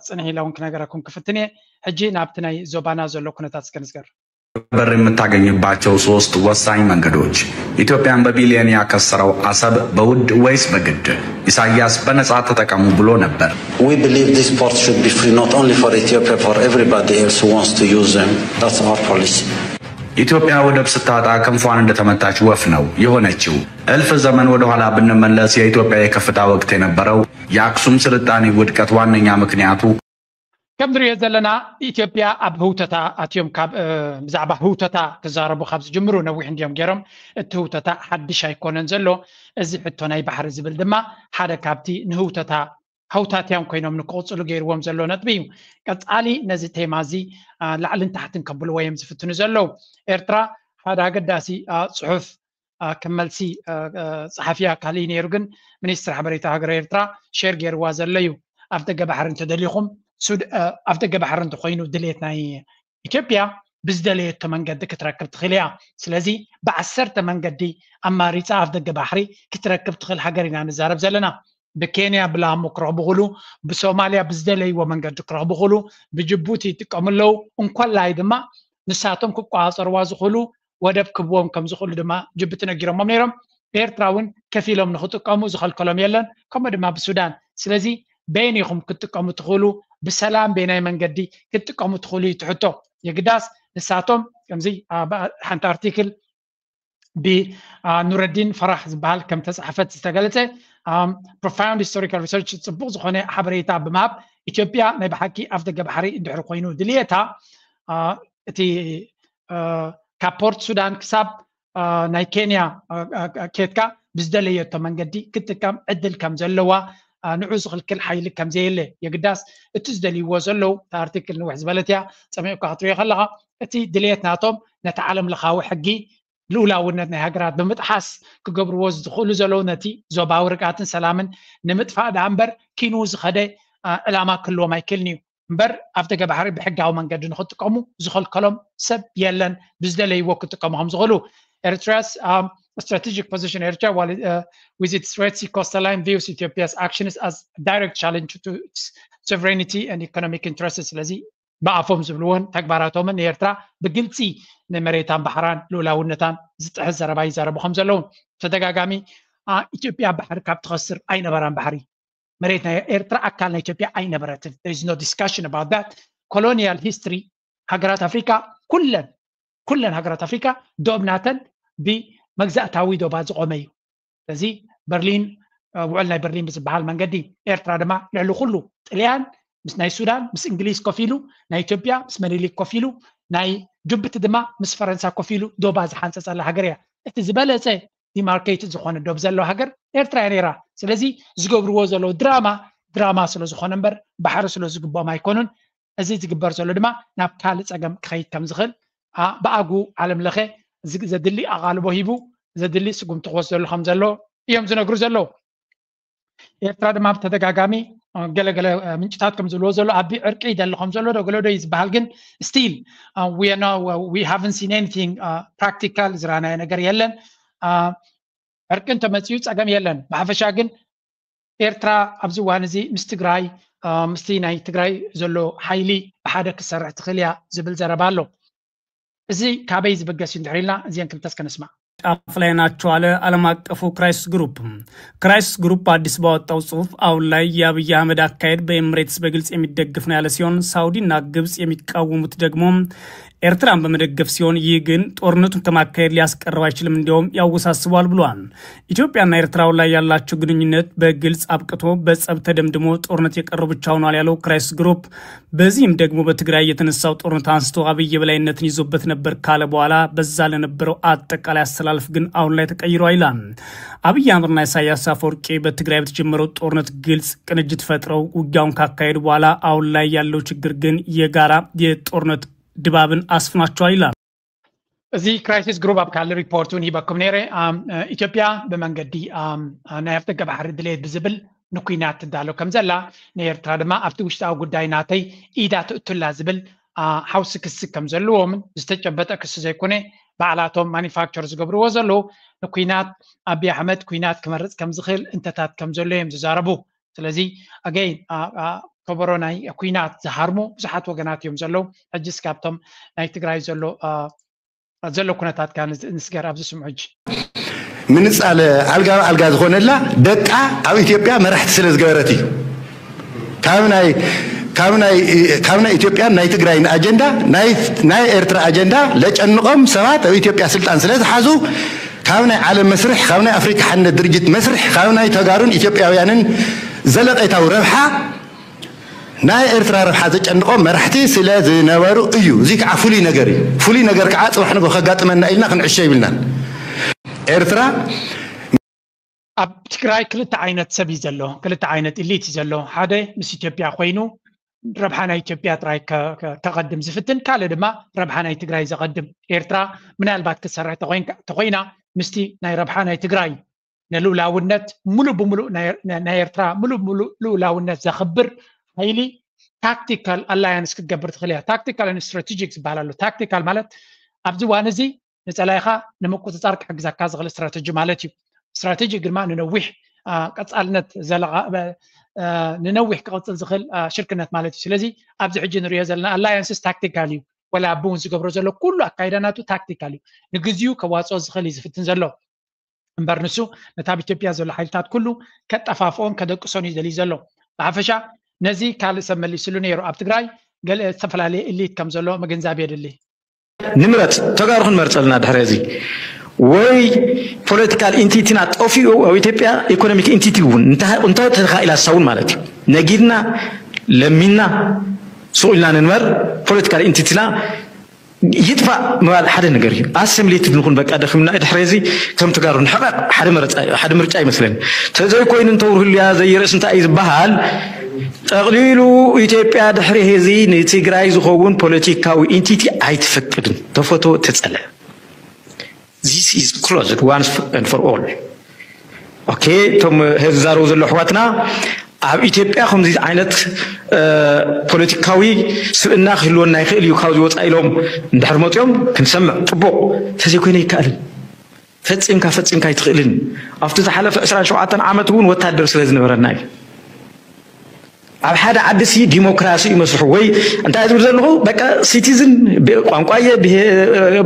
ጽንሕ ኢለ እውን ክነገረኩም ክፍትን እየ። ሕጂ ናብቲ ናይ ዞባና ዘሎ ኩነታት እስከ ንስገር። ብር የምታገኝባቸው ሶስት ወሳኝ መንገዶች። ኢትዮጵያን በቢሊየን ያከሰረው አሰብ በውድ ወይስ በግድ? ኢሳያስ በነጻ ተጠቀሙ ብሎ ነበር። We believe this port should be free not only for Ethiopia, for everybody else who wants to use them. That's our policy. ኢትዮጵያ ወደብ ስታጣ ክንፏን እንደተመታች ወፍ ነው የሆነችው። እልፍ ዘመን ወደ ኋላ ብንመለስ የኢትዮጵያ የከፍታ ወቅት የነበረው የአክሱም ስልጣኔ ውድቀት ዋነኛ ምክንያቱ ከም ንሪኦ ዘለና ኢትዮጵያ ኣብ ህውተታ ኣትዮም። ካብ ብዛዕባ ህውተታ ክዛረቡ ካብ ዝጅምሩ ነዊሕ እንዲዮም ገይሮም። እቲ ህውተታ ሓድሽ ኣይኮነን ዘሎ። እዚ ሕቶ ናይ ባሕሪ ዝብል ድማ ሓደ ካብቲ ንህውተታ ሃውታትያን ኮይኖም ንክቕፅሉ ገይርዎም ዘሎ ነጥቢ እዩ። ቀፃሊ ነዚ ቴማ እዚ ላዕልን ታሕትን ከብልዎ እዮም ዝፍትኑ ዘለዉ። ኤርትራ ሓደ ኣገዳሲ ፅሑፍ ከም መልሲ ፀሓፊያ ካልእ ነይሩ፣ ግን ሚኒስትር ሓበሬታ ሃገረ ኤርትራ ሼር ገይርዋ ዘሎ እዩ። ኣፍ ደገ ባሕሪ እንተደሊኹም፣ ኣፍ ደገ ባሕሪ እንተኮይኑ ድሌት ናይ ኢትዮጵያ ብዝደለየቶ መንገዲ ክትረክብ ትኽእል እያ። ስለዚ ብዓሰርተ መንገዲ ኣማሪፃ ኣፍ ደገ ባሕሪ ክትረክብ ትኽእል ሃገር ኢና ንዛረብ ዘለና። ብኬንያ ብላሙ ክረኽቡ ክሉ፣ ብሶማልያ ብዝደለይዎ መንገዲ ክረኽቡ ክሉ፣ ብጅቡቲ ይጥቀሙ ኣለዉ። እንኮላይ ድማ ንሳቶም ክቆፃፀርዋ ዝኽእሉ ወደብ ክብዎም ከም ዝኽእሉ ድማ ጅቡቲ ነጊሮሞም ነይሮም። ኤርትራ እውን ከፊሎም ንክጥቀሙ ዝኸልከሎም የለን፣ ከምኡ ድማ ብሱዳን። ስለዚ በየን ኢኹም ክትጥቀሙ ትኽእሉ፣ ብሰላም በየናይ መንገዲ ክትጥቀሙ ትኽእሉ እዩ ትሕቶ። የግዳስ ንሳቶም ከምዚ ሓንቲ ኣርቲክል ብኑረዲን ፈራሕ ዝበሃል ከም ተፃሕፈት ዝተገለፀ profound historical research ፅቡቕ ዝኾነ ሓበሬታ ብምሃብ ኢትዮጵያ ናይ ብሓቂ ኣፍ ደገ ባሕሪ እንድሕር ኮይኑ ድልየታ እቲ ካብ ፖርት ሱዳን ክሳብ ናይ ኬንያ ኬትካ ብዝደለየቶ መንገዲ ክትጥቀም ዕድል ከም ዘለዋ ንዑ ዝኽልክል ሓይሊ ከም ዘየለ የግዳስ እቲ ዝደልይዎ ዘለዉ ኣርቲክል ንውሕ ዝበለት እያ ፀሚቕካ ክትሪኦ ከለኻ እቲ ድልየት ናቶም ነቲ ዓለም ለኻዊ ሕጊ ልኡላውነት ናይ ሃገራት ብምጥሓስ ክገብርዎ ዝኽእሉ ዘለዉ ነቲ ዞባዊ ርግኣትን ሰላምን ንምጥፋእ ደኣ እምበር ኪኑ ዝኸደ ዕላማ ክህልዎም ኣይክእልን እዩ። እምበር ኣፍ ደገ ባሕሪ ብሕጋዊ መንገዲ ንክጥቀሙ ዝኸልከሎም ሰብ የለን። ብዝደለይዎ ክጥቀሙ ከም ዝኽእሉ Eritrea's strategic position Eritrea with its Red Sea coastal line views Ethiopia's actions as direct challenge to its sovereignty and economic interests። ስለዚ ብኣፎም ዝብልዎን ተግባራቶምን ንኤርትራ ብግልፂ ንመሬታን ባሕራን ልኡላውነታን ዝጥሕስ ዘረባ ይዛረቡ ከም ዘለዉ ተደጋጋሚ ኢትዮጵያ ባሕሪ ካብ ትኸስር ኣይነበራን። ባሕሪ መሬት ናይ ኤርትራ ኣካል ናይ ኢትዮጵያ ኣይነበረትን። There is no discussion about that. Colonial history ሃገራት ኣፍሪካ ኩለን ኩለን ሃገራት ኣፍሪካ ዶብ ናተን ብመግዛእታዊ ዶባት ዝቆመ እዩ። ስለዚ በርሊን ውዕል ናይ በርሊን ብዝበሃል መንገዲ ኤርትራ ድማ ልዕሊ ኩሉ ጥልያን ምስ ናይ ሱዳን ምስ እንግሊዝ ኮፍ ኢሉ ናይ ኢትዮጵያ ምስ መኒሊክ ኮፍ ኢሉ ናይ ጅቡቲ ድማ ምስ ፈረንሳ ኮፍ ኢሉ ዶባ ዝሓንፀፀላ ሃገር እያ። እቲ ዝበለፀ ዲማርኬት ዝኾነ ዶብ ዘለዎ ሃገር ኤርትራ እያ ነይራ። ስለዚ ዝገብርዎ ዘለዉ ድራማ ድራማ ስለ ዝኾነ እምበር ባሕሪ ስለ ዝግብኦም ኣይኮኑን። እዚ ዝግበር ዘሎ ድማ ናብ ካልእ ፀገም ክኸይድ ከም ዝኽእል ብኣጉ ዓለም ለኸ ዘድሊ ኣቓልቦ ሂቡ ዘድሊ ስጉምቲ ክወስደሉ ከም ዘሎ እዮም ዝነግሩ ዘለዉ። ኤርትራ ድማ ብተደጋጋሚ ገለገለ ምንጭታት ከም ዝብልዎ ዘሎ ኣቢ ዕርቂ ይደሊ ከም ዘሎ ዶ ገለ ዶ እዩ ዝበሃል፣ ግን still we haven't seen anything practical ዝረኣናዮ ነገር የለን። ዕርቂ እንተመፅኡ ፀገም የለን። ብሓፈሻ ግን ኤርትራ ኣብዚ እዋን እዚ ምስ ትግራይ ምስቲ ናይ ትግራይ ዘሎ ሓይሊ ብሓደ ክትሰርሕ ትኽእል እያ ዝብል ዘረባ ኣሎ። እዚ ካበይ ዝብገስ እዩ እንድሕር ኢልና እዚአን ክልተ እስከ ንስማዕ። ጫፍ ላይ ናቸው አለ ዓለም አቀፉ ክራይሲስ ግሩፕ። ክራይሲስ ግሩፕ አዲስ ባወጣው ጽሑፍ አሁን ላይ የአብይ አህመድ አካሄድ በኤምሬትስ በግልጽ የሚደግፍ ነው ያለ ሲሆን ሳውዲና ግብጽ የሚቃወሙት ደግሞ ኤርትራን በመደገፍ ሲሆን ይህ ግን ጦርነቱን ከማካሄድ ሊያስቀረው አይችልም፣ እንዲያውም ያወሳስበዋል ብሏል። ኢትዮጵያና ኤርትራ አሁን ላይ ያላቸው ግንኙነት በግልጽ አብቅቶ በጸብ ተደምድሞ ጦርነት የቀረው ብቻ ሆኗል ያለው ክራይሲስ ግሩፕ በዚህም ደግሞ በትግራይ የተነሳው ጦርነት አንስቶ አብይ የበላይነትን ይዞበት ነበር ካለ በኋላ በዛ ለነበረው አጠቃላይ አስተላለፍ ግን አሁን ላይ ተቀይሯል ይላል። አብይ አህመድና ኢሳያስ አፈወርቂ በትግራይ በተጀመረው ጦርነት ግልጽ ቅንጅት ፈጥረው ውጊያውን ካካሄዱ በኋላ አሁን ላይ ያለው ችግር ግን የጋራ የጦርነት ድባብን አስፍናቸዋል ይላል። እዚ ክራይሲስ ግሩፕ ኣብ ካልእ ሪፖርት እውን ሂበኩም ነይረ። ኢትዮጵያ ብመንገዲ ናይ ኣፍደገ ባሕሪ ድሌት ብዝብል ንኩናት ትዳሎ ከም ዘላ፣ ንኤርትራ ድማ ኣብቲ ውሽጣዊ ጉዳይ ናተይ ኢዳ ትእቱላ ዝብል ሓውሲ ክሲ ከም ዘለዎምን ዝተጨበጠ ክሲ ዘይኮነ ባዕላቶም ማኒፋክቸር ዝገብርዎ ዘለዉ ንኩናት ኣቢ ኣሕመድ ኩናት ክመርፅ ከም ዝኽእል እንተታት ከም ዘሎ እዮም ዝዛረቡ። ስለዚ ኣገይ ከበሮ ናይ ኩናት ዝሃርሙ ብዙሓት ወገናት እዮም ዘለዉ። ሕጅስ ካብቶም ናይ ትግራይ ዘሎ ዘሎ ኩነታት ከ ንስገር ኣብዚ ስምዑ ሕጂ ምንጻል ኣልጋ ኣልጋ ዝኾነላ ደቃ ኣብ ኢትዮጵያ መራሕቲ ስለ ዝገበረት እዩ። ካብ ናይ ካብ ናይ ካብ ናይ ኢትዮጵያን ናይ ትግራይን ኣጀንዳ ናይ ናይ ኤርትራ ኣጀንዳ ለጨንቆም ሰባት ኣብ ኢትዮጵያ ስልጣን ስለ ዝሓዙ ካብ ናይ ዓለም መስርሕ ካብ ናይ ኣፍሪካ ሓንነት ድርጅት መስርሕ ካብ ናይ ተጋሩን ኢትዮጵያውያንን ዘለቀታዊ ረብሓ ናይ ኤርትራ ረብሓ ዘጨንቆም መራሕቲ ስለ ዝነበሩ እዩ። እዚ ከዓ ፍሉይ ነገር እዩ። ፍሉይ ነገር ከዓ ፅባሕ ንግሆ ከጋጥመና ኢልና ክንዕሾ ይብልናን። ኤርትራ ኣብ ትግራይ ክልተ ዓይነት ሰብ እዩ ዘሎ፣ ክልተ ዓይነት ኢሊት እዩ ዘሎ። ሓደ ምስ ኢትዮጵያ ኮይኑ ረብሓ ናይ ኢትዮጵያ ጥራይ ከቐድም ዝፍትን፣ ካልእ ድማ ረብሓ ናይ ትግራይ ዘቐድም። ኤርትራ ምናልባት ክትሰርሕ ተኾይና ምስቲ ናይ ረብሓ ናይ ትግራይ ንልኡላውነት ሙሉእ ብሙሉእ ናይ ኤርትራ ሙሉእ ብሙሉእ ልኡላውነት ዘኽብር ሓይሊ ታክቲካል ኣላያንስ ክትገብር ትኽእል እያ። ታክቲካል ስትራቴጂክ ዝበሃል ኣሎ። ታክቲካል ማለት ኣብዚ እዋን እዚ ንፀላኢኻ ንምቁፅፃር ክሕግዘካ ዝኽእል ስትራቴጂ ማለት እዩ። ስትራቴጂ ድማ ንነዊሕ ቀፃልነት ዘለካ ንነዊሕ ክቕፅል ዝኽእል ሽርክነት ማለት እዩ። ስለዚ ኣብዚ ሕጂ ንሪኦ ዘለና ኣላያንስስ ታክቲካል እዩ። ወላ ኣቢ እውን ዝገብሮ ዘሎ ኩሉ ኣካይዳ ናቱ ታክቲካል እዩ። ንግዚኡ ከዋፅኦ ዝኽእል እዩ ዝፍትን ዘሎ። እምበር ንሱ ነቲ ኣብ ኢትዮጵያ ዘሎ ሓይልታት ኩሉ ከጠፋፍኦን ከደቅሶን እዩ ደልዩ ዘሎ። ብሓፈሻ ነዚ ካልእ ሰብ መሊስሉ ነይሩ። ኣብ ትግራይ ገለ ዝተፈላለየ እሊት ከም ዘሎ ምግንዛብ የድሊ። ንምረፅ ተጋሩ ክንመርፅ ኣለና ድሕሪ እዚ ወይ ፖለቲካል ኢንቲቲና ጠፊኡ ኣብ ኢትዮጵያ ኢኮኖሚክ ኢንቲቲ እውን እንተተኻኢላ ሳውን ማለት እዩ ነጊድና ለሚንና ሱቕ ኢልና ንንበር ፖለቲካል ኢንቲቲና ይጥፋእ ምባል ሓደ ነገር እዩ። ኣሰሚሌትድ ንኹን በቃ ደኺምና ድሕሪ እዚ ከም ተጋሩ ንሕቐቕ ሓደ ምርጫ ይመስለኒ። ተዘይኮይኑ እንተውርህልያ ዘይርእስ እንታይ እዩ ዝበሃል ጠቕሊሉ ኢትዮጵያ ድሕሪ ሕዚ ንትግራይ ዝኸውን ፖለቲካዊ ኢንቲቲ ኣይትፈቅድን። ተፈቶ ተፀለ This is closed once and for all. ኦኬ እቶም ዝዛረቡ ዘሎ ኣሕዋትና ኣብ ኢትዮጵያ ከምዚ ዓይነት ፖለቲካዊ ስብእና ክህልወና ይኽእል እዩ ካብዚ ወፃኢ ኢሎም እንድሕር መፂኦም ክንሰምዕ ፅቡቕ። እንተዘይኮይነ ኣይከኣልን። ፈፂምካ ፈፂምካ ኣይትኽእልን። ኣብቲ ዝሓለፈ ዕስራን ሸውዓተን ዓመት እውን ወታደር ስለ ዝነበረና እዩ። ኣብ ሓደ ዓዲ ሲ ዲሞክራሲ እዩ መስርሑ ወይ እንታይ ዝብል ዘለኹ በቃ ሲቲዝን ቋንቋየ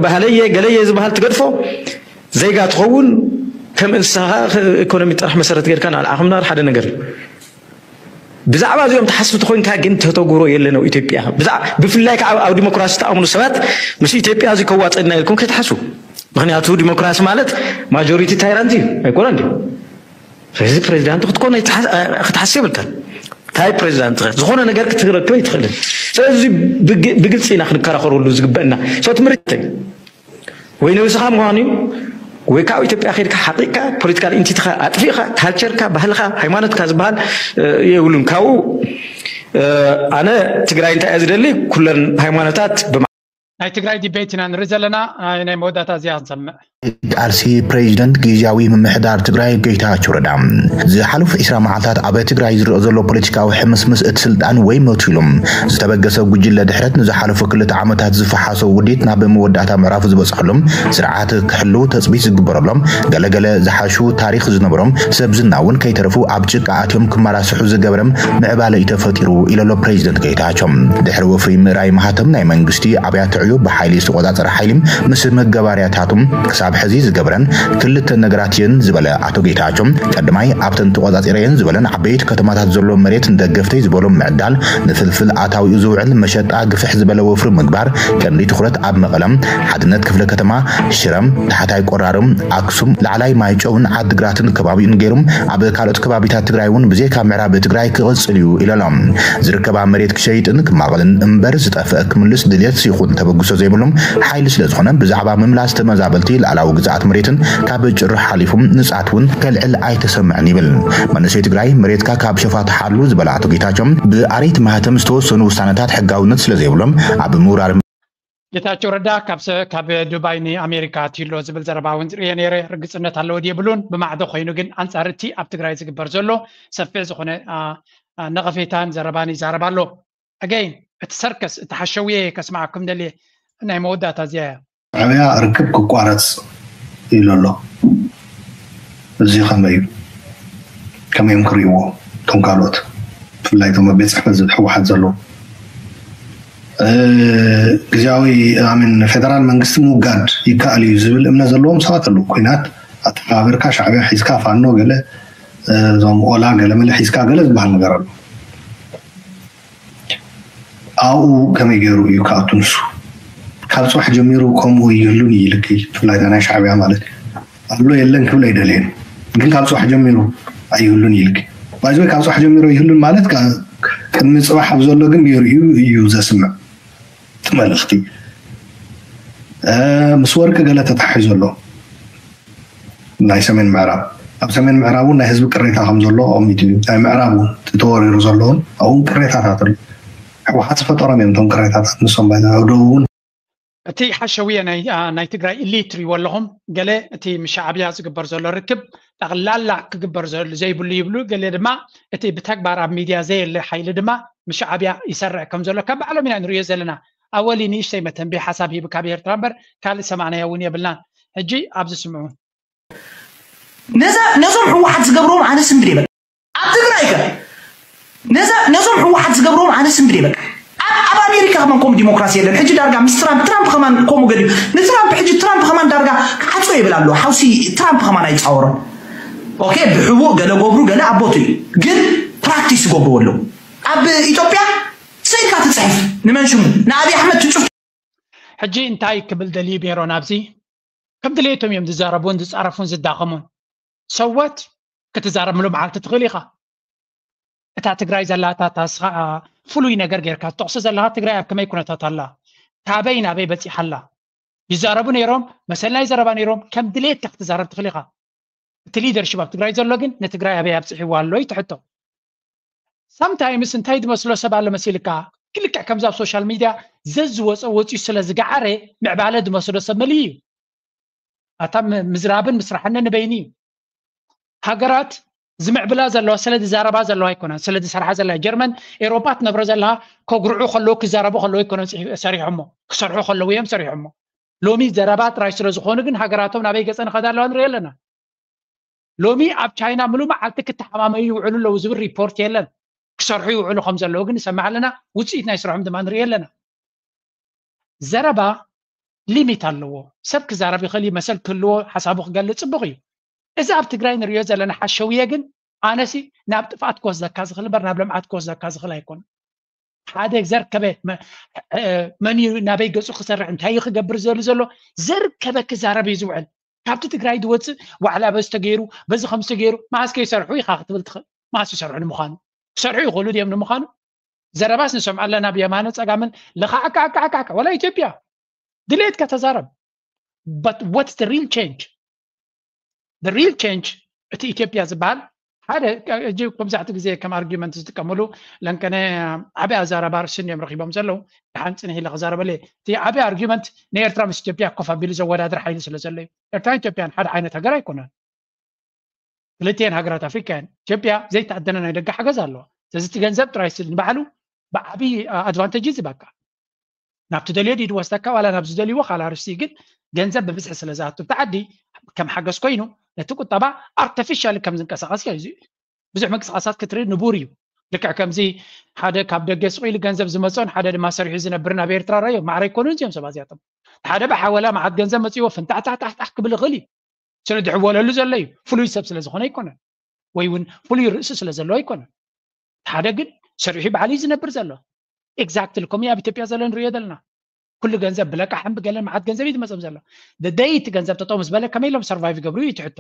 ባህለየ ገለየ ዝበሃል ትገድፎ ዜጋ ትኸውን ከም እንስሳኻ ኢኮኖሚ ጥራሕ መሰረት ጌርካ ንኣልዓኹምና ሓደ ነገር እዩ። ብዛዕባ እዚኦም ትሓስብ ተኾይንካ ግን ተተግብሮ የለን ኣብ ኢትዮጵያ። ብፍላይ ከዓ ኣብ ዲሞክራሲ ተኣምኑ ሰባት ምስ ኢትዮጵያ እዚ ከዋፀና ኢልኩም ከይትሓስቡ። ምክንያቱ ዲሞክራሲ ማለት ማጆሪቲ ታይራንት እዩ ኣይኮነን ድዩ? ስለዚ ፕሬዚዳንት ክትኮን ክትሓስብ የብልካን። እንታይ ፕሬዚዳንት ዝኾነ ነገር ክትረክብ ኣይትኽእልን። ስለዚ ብግልፂ ኢና ክንከራኸረሉ ዝግበእና። ሰው ትምህርቲ ወይ ነብስኻ ምዃኑ እዩ ወይ ካብ ኢትዮጵያ ከድካ ሓቂቕካ ፖለቲካል ኢንቲቲኻ ኣጥፊእካ ካልቸርካ ባህልኻ ሃይማኖትካ ዝበሃል የብሉን። ካብኡ ኣነ ትግራይ እንታይ እየ ዝደሊ ኩለን ሃይማኖታት ናይ ትግራይ ዲቤት ኢና ንርኢ ዘለና። ናይ መወዳእታ እዚኣ ክንሰምዕ። ቃልሲ ፕሬዚደንት ግዝያዊ ምምሕዳር ትግራይ ጌታቸው ረዳ ዝሓለፉ ዒስራ መዓልታት ኣብ ትግራይ ዝረአ ዘሎ ፖለቲካዊ ሕምስምስ እቲ ስልጣን ወይ ሞት ኢሎም ዝተበገሰ ጉጅለ ድሕረት ንዝሓለፉ ክልተ ዓመታት ዝፈሓሶ ውዲት ናብ መወዳእታ ምዕራፉ ዝበፅሐሎም ስርዓት ክሕልው ተፅቢት ዝግበረሎም ገለገለ ዝሓሹ ታሪክ ዝነበሮም ሰብ ዝና እውን ከይተረፉ ኣብ ጭቃ ኣትዮም ክመራስሑ ዝገበረ ምዕባለ እዩ ተፈጢሩ ኢለሎ ፕሬዚደንት ጌታቸው። ድሕሪ ወፍሪ ምእራይ ማህተም ናይ መንግስቲ ኣብያተ ዕዮ ብሓይሊ ዝተቆፃፀረ ሓይሊ ምስ መገባርያታቱ ክሳብ ሕዚ ዝገብረን ክልተ ነገራት እየን ዝበለ ኣቶ ጌታቸው ቀዳማይ ኣብተን ተቆፃፂረየን ዝበለን ዓበይቲ ከተማታት ዘሎ መሬት ንደገፍተይ ዝበሎ ምዕዳል ንፍልፍል ኣታዊኡ ዝውዕል መሸጣ ግፍሕ ዝበለ ወፍሪ ምግባር ቀንዲ ትኹረት ኣብ መቐለም ሓድነት ክፍለ ከተማ ሽረም ታሕታይ ቆራርም ኣክሱም ላዕላይ ማይጨውን ዓድግራትን ከባቢኡን ገይሩ ኣብ ካልኦት ከባቢታት ትግራይ እውን ብዘይካ ምዕራብ ትግራይ ክቕፅል እዩ ኢለሎም። ዝርከባ መሬት ክሸይጥን ክማቕልን እምበር ዝጠፍአ ክምልስ ድልየት ይኹን ተበግሶ ዘይብሎም ሓይሊ ስለዝኾነ ብዛዕባ ምምላስ ተመዛበልቲ ላዕላዊ ግዝኣት መሬትን ካብ ጭርሖ ሓሊፉ ንፅዓት እውን ከልዕል ኣይተሰምዐን ይብል። መንእሰይ ትግራይ መሬትካ ካብ ሸፋ ተሓሉ ዝበለ ኣቶ ጌታቸው ብኣረይቲ ማህተም ዝተወሰኑ ውሳነታት ሕጋውነት ስለዘይብሎም ኣብ ምውራር ጌታቸው ረዳ ካብ ዱባይ ንኣሜሪካ ኣትዩ ኣሎ ዝብል ዘረባ እውን ዝርእየ ነይረ። ርግፅነት ኣለዎ ድየብሉን? ብማዕዶ ኮይኑ ግን ኣንፃር እቲ ኣብ ትግራይ ዝግበር ዘሎ ሰፊሕ ዝኾነ ነቐፌታን ዘረባን ይዛረብ ኣሎ። ኣገይን እቲ ሰርከስ እቲ ሓሸውየ ከስማዓኩም ደልየ ናይ መወዳእታ እዚያ እያ። ሻዕብያ ርክብ ክቋረፅ ኢሉ ኣሎ። እዚ ከመይ እዩ? ከመይ እዮም ክርእይዎ እቶም ካልኦት፣ ብፍላይ እቶም ኣብ ቤት ፅሕፈት ህወሓት ዘለዉ? ግዜያዊ ኣሚን ፌደራል መንግስቲ ምውጋድ ይከኣል እዩ ዝብል እምነት ዘለዎም ሰባት ኣለዉ። ኩናት ኣተሓባቢርካ ሻዕብያ ሒዝካ ፋኖ ገለ እዞም ኦላ ገለመለ ሒዝካ ገለ ዝበሃል ነገር ኣሎ። ኣብኡ ከመይ ገይሩ እዩ ክኣቱ ንሱ? ካብ ፅባሕ ጀሚሩ ከምኡ ይህሉን ይልክ ብፍላይ ናይ ሻዕብያ ማለት እዩ። ኣሎ የለን ክብል ኣይደለየን፣ ግን ካብ ፅባሕ ጀሚሩ ኣይህሉን ይልክ። ባይዘ ካብ ፅባሕ ጀሚሩ ይህሉን ማለት ቅድሚ ፅባሕ ኣብ ዘሎ ግን ገይሩ እዩ እዩ ዘስምዕ እቲ መልእኽቲ። ምስ ወርቂ ገለ ተታሒዙ ኣሎ። ናይ ሰሜን ምዕራብ ኣብ ሰሜን ምዕራብ እውን ናይ ህዝቢ ቅሬታ ከም ዘሎ ኣቐሚጡ እዩ። ናይ ምዕራብ እውን እቲ ተወሪሩ ዘሎ እውን ኣብኡ እውን ቅሬታታት ኣሎ። ህወሓት ዝፈጠሮም እዮም እቶም ቅሬታታት ንሶም ባይ ደቡብ እውን እቲ ሓሸውየ ናይ ትግራይ ኢሊት ትሪእዎ ኣለኹም። ገለ እቲ ምስ ሻዕብያ ዝግበር ዘሎ ርክብ ጠቕላላ ክግበር ዘይብሉ ይብሉ። ገለ ድማ እቲ ብተግባር ኣብ ሚድያ ዘየለ ሓይሊ ድማ ምስ ሻዕብያ ይሰርሕ ከም ዘሎ ካብ ባዕሎም ኢና ንሪኦ ዘለና። ኣወሊ ንእሽተይ መተንቢ ሓሳብ ሂቡ ካብ ኤርትራ እምበር ካልእ ሰማዕናዮ እውን የብልናን። ሕጂ ኣብዚ ስምዑ። ነዞም ህወሓት ዝገብርዎም ኣነ ስምብድ የበል ኣብ ትግራይ ከ ነዞም ህወሓት ዝገብርዎም ኣነ ስምብድ የበል ኣብ ኣሜሪካ ከማን ከምኡ ዲሞክራሲ የለን። ሕጂ ዳርጋ ምስ ትራምፕ ትራምፕ ከማን ከምኡ ገዲዩ ንትራምፕ ሕጂ ትራምፕ ከማን ዳርጋ ክዓፅዎ ይብል ኣሎ። ሓውሲ ትራምፕ ከማን ኣይፃወሮም። ኦኬ ብሕቡእ ገለ ገብሩ ገለ ኣቦቱ እዩ ግን ፕራክቲስ ይገብርዎ ኣለዉ። ኣብ ኢትዮጵያ ስእልካ ትፅሕፍ ንመን ሽሙ ንኣብይ ኣሕመድ ትጩፍ ሕጂ እንታይ ክብል ደልዩ ሜሮን ኣብዚ ከም ድሌቶም እዮም ዝዛረቡን ዝፃረፉን ዝዳኸሙን ሰወት ክትዛረብሉ መዓልቲ ትኽእል ኢኻ። እታ ትግራይ ዘላታ ታስኻ ፍሉይ ነገር ጌርካ ትጠቕሶ ዘለኻ ትግራይ ኣብ ከመይ ኩነታት ኣላ ካበይ ናበይ በፂሓ ኣላ ይዛረቡ ነይሮም መሰል ናይ ዘረባ ነይሮም ከም ድሌትካ ክትዛረብ ትኽእል ኢኻ። እቲ ሊደርሽፕ ኣብ ትግራይ ዘሎ ግን ንትግራይ ኣበይ ኣብፅሒዋ ኣሎ እዩ ትሕቶ። ሳምታይምስ እንታይ ዝመስሎ ሰብ ኣሎ መሲልካ ክልክዕ ከምዚ ኣብ ሶሻል ሚድያ ዘዝወፀ ወፂኡ ስለ ዝገዓረ ምዕባለ ዝመስሎ ሰብ መሊ እዩ። ኣታ ምዝራብን ምስራሕን ንበይኒ እዩ። ሃገራት ዝምዕብላ ዘለዋ ስለ ዝዛረባ ዘለዋ ኣይኮነን ስለ ዝሰርሓ ዘላ ጀርመን ኤሮፓ ትነብሮ ዘለካ ከጉርዑ ከለዉ ክዛረቡ ከለዉ ኣይኮነን ሰሪሖሞ ክሰርሑ ከለዉ እዮም ሰሪሖሞ። ሎሚ ዘረባ ጥራይ ስለ ዝኾኑ ግን ሃገራቶም ናበይ ገፀ ንኸዳ ኣለዋ ንሪኢ ኣለና። ሎሚ ኣብ ቻይና ምሉ መዓልቲ ክተሓማመዩ ይውዕሉ ኣለዉ ዝብል ሪፖርት የለን። ክሰርሑ ይውዕሉ ከም ዘለዉ ግን ንሰምዕ ኣለና። ውፅኢት ናይ ስርሖም ድማ ንርኢ ኣለና። ዘረባ ሊሚት ኣለዎ። ሰብ ክዛረብ ይኽእል እዩ፣ መሰል ክህልዎ፣ ሓሳቡ ክገልፅ ፅቡቕ እዩ። እዚ ኣብ ትግራይ ንሪኦ ዘለና ሓሸውየ ግን ኣነሲ ናብ ጥፍኣት ክወስደካ ዝኽእል እምበር ናብ ልምዓት ክወስደካ ዝኽእል ኣይኮነን። ሓደ ዘርከበ መን እዩ ናበይ ገፁ ክሰርሕ እንታይ እዩ ክገብር ዝደሊ ዘሎ ዘርከበ ክዛረብ እዩ ዝውዕል። ካብቲ ትግራይ ዝወፅእ ዋዕላ በዚ ተገይሩ በዚ ከምዚ ተገይሩ መዓስ ከይሰርሑ ኢኻ ክትብል ትኽእል። መዓስ ይሰርሑ ንምዃኑ ክሰርሑ ይኽእሉ ድዮም ንምዃኑ ዘረባስ ንሰምዖ ኣለና ብየማነ ፀጋምን ለኻዕካዕካዕካዕ ወላ ኢትዮጵያ ድሌትካ ተዛረብ። But what's the real change? The real change እቲ ኢትዮጵያ ዝበሃል ሓደ እጂ መብዛሕትኡ ግዜ ከም ኣርጊመንት ዝጥቀምሉ ለንቀነ ዓብይ ኣዛራባሪ ስኒ እዮም ረኪቦም ዘለዉ። ደሓን ፅንሕ ኢለ ክዛረበለ እቲ ዓብይ ኣርጊመንት ንኤርትራ ምስ ኢትዮጵያ ኮፍ ኣቢሉ ዘወዳድር ሓይሊ ስለ ዘሎ እዩ። ኤርትራን ኢትዮጵያን ሓደ ዓይነት ሃገር ኣይኮነን። ክልቲኤን ሃገራት ኣፍሪካ እየን። ኢትዮጵያ ዘይተኣደነ ናይ ደገ ሓገዝ ኣለዋ። ስለዚ እቲ ገንዘብ ጥራይ ስል ንባዕሉ ብዓብይ ኣድቫንቴጅ እዩ ዝበካ። ናብቲ ደልዮ ድዩ ዝወስደካ ዋላ ናብ ዝደልይዎ ካልእ ኣርእስቲ እዩ። ግን ገንዘብ ብብዝሒ ስለ ዝኣቱ እቲ ዓዲ ከም ሓገዝ ኮይኑ ነቲ ቁጠባ ኣርተፊሻሊ ከም ዝንቀሳቐስ ብዙሕ ምንቅስቃሳት ክትርኢ ንቡር እዩ። ልክዕ ከምዚ ሓደ ካብ ደገ ስቕ ኢሉ ገንዘብ ዝመፅኦን ሓደ ድማ ሰሪሑ ዝነብርን ኣብ ኤርትራ ረኣዮም ማዕረ ኣይኮኑን እዚኦም ሰባት እዚኣቶም። ሓደ ብሓወላ መዓት ገንዘብ መፅእዎ ፍንታሕታሕታሕታሕ ክብል ይኽእል እዩ። ስለ ዝሕወለሉ ዘሎ እዩ። ፍሉይ ሰብ ስለ ዝኾነ ኣይኮነን ወይ እውን ፍሉይ ርእሲ ስለ ዘለዎ ኣይኮነን። ሓደ ግን ሰሪሑ ባዕሉ እዩ ዝነብር ዘሎ። ኤግዛክትሊ ከምኡ ኣብ ኢትዮጵያ ዘሎ ንሪኦ ዘለና ኩሉ ገንዘብ ብለቃሕን ብገለን መዓት ገንዘብ እዩ ዝመፅም ዘሎ። ደደይ እቲ ገንዘብ ጠጠው ምስ በለ ከመይ ኢሎም ሰርቫይቭ ይገብሩ እዩ ትሕቶ።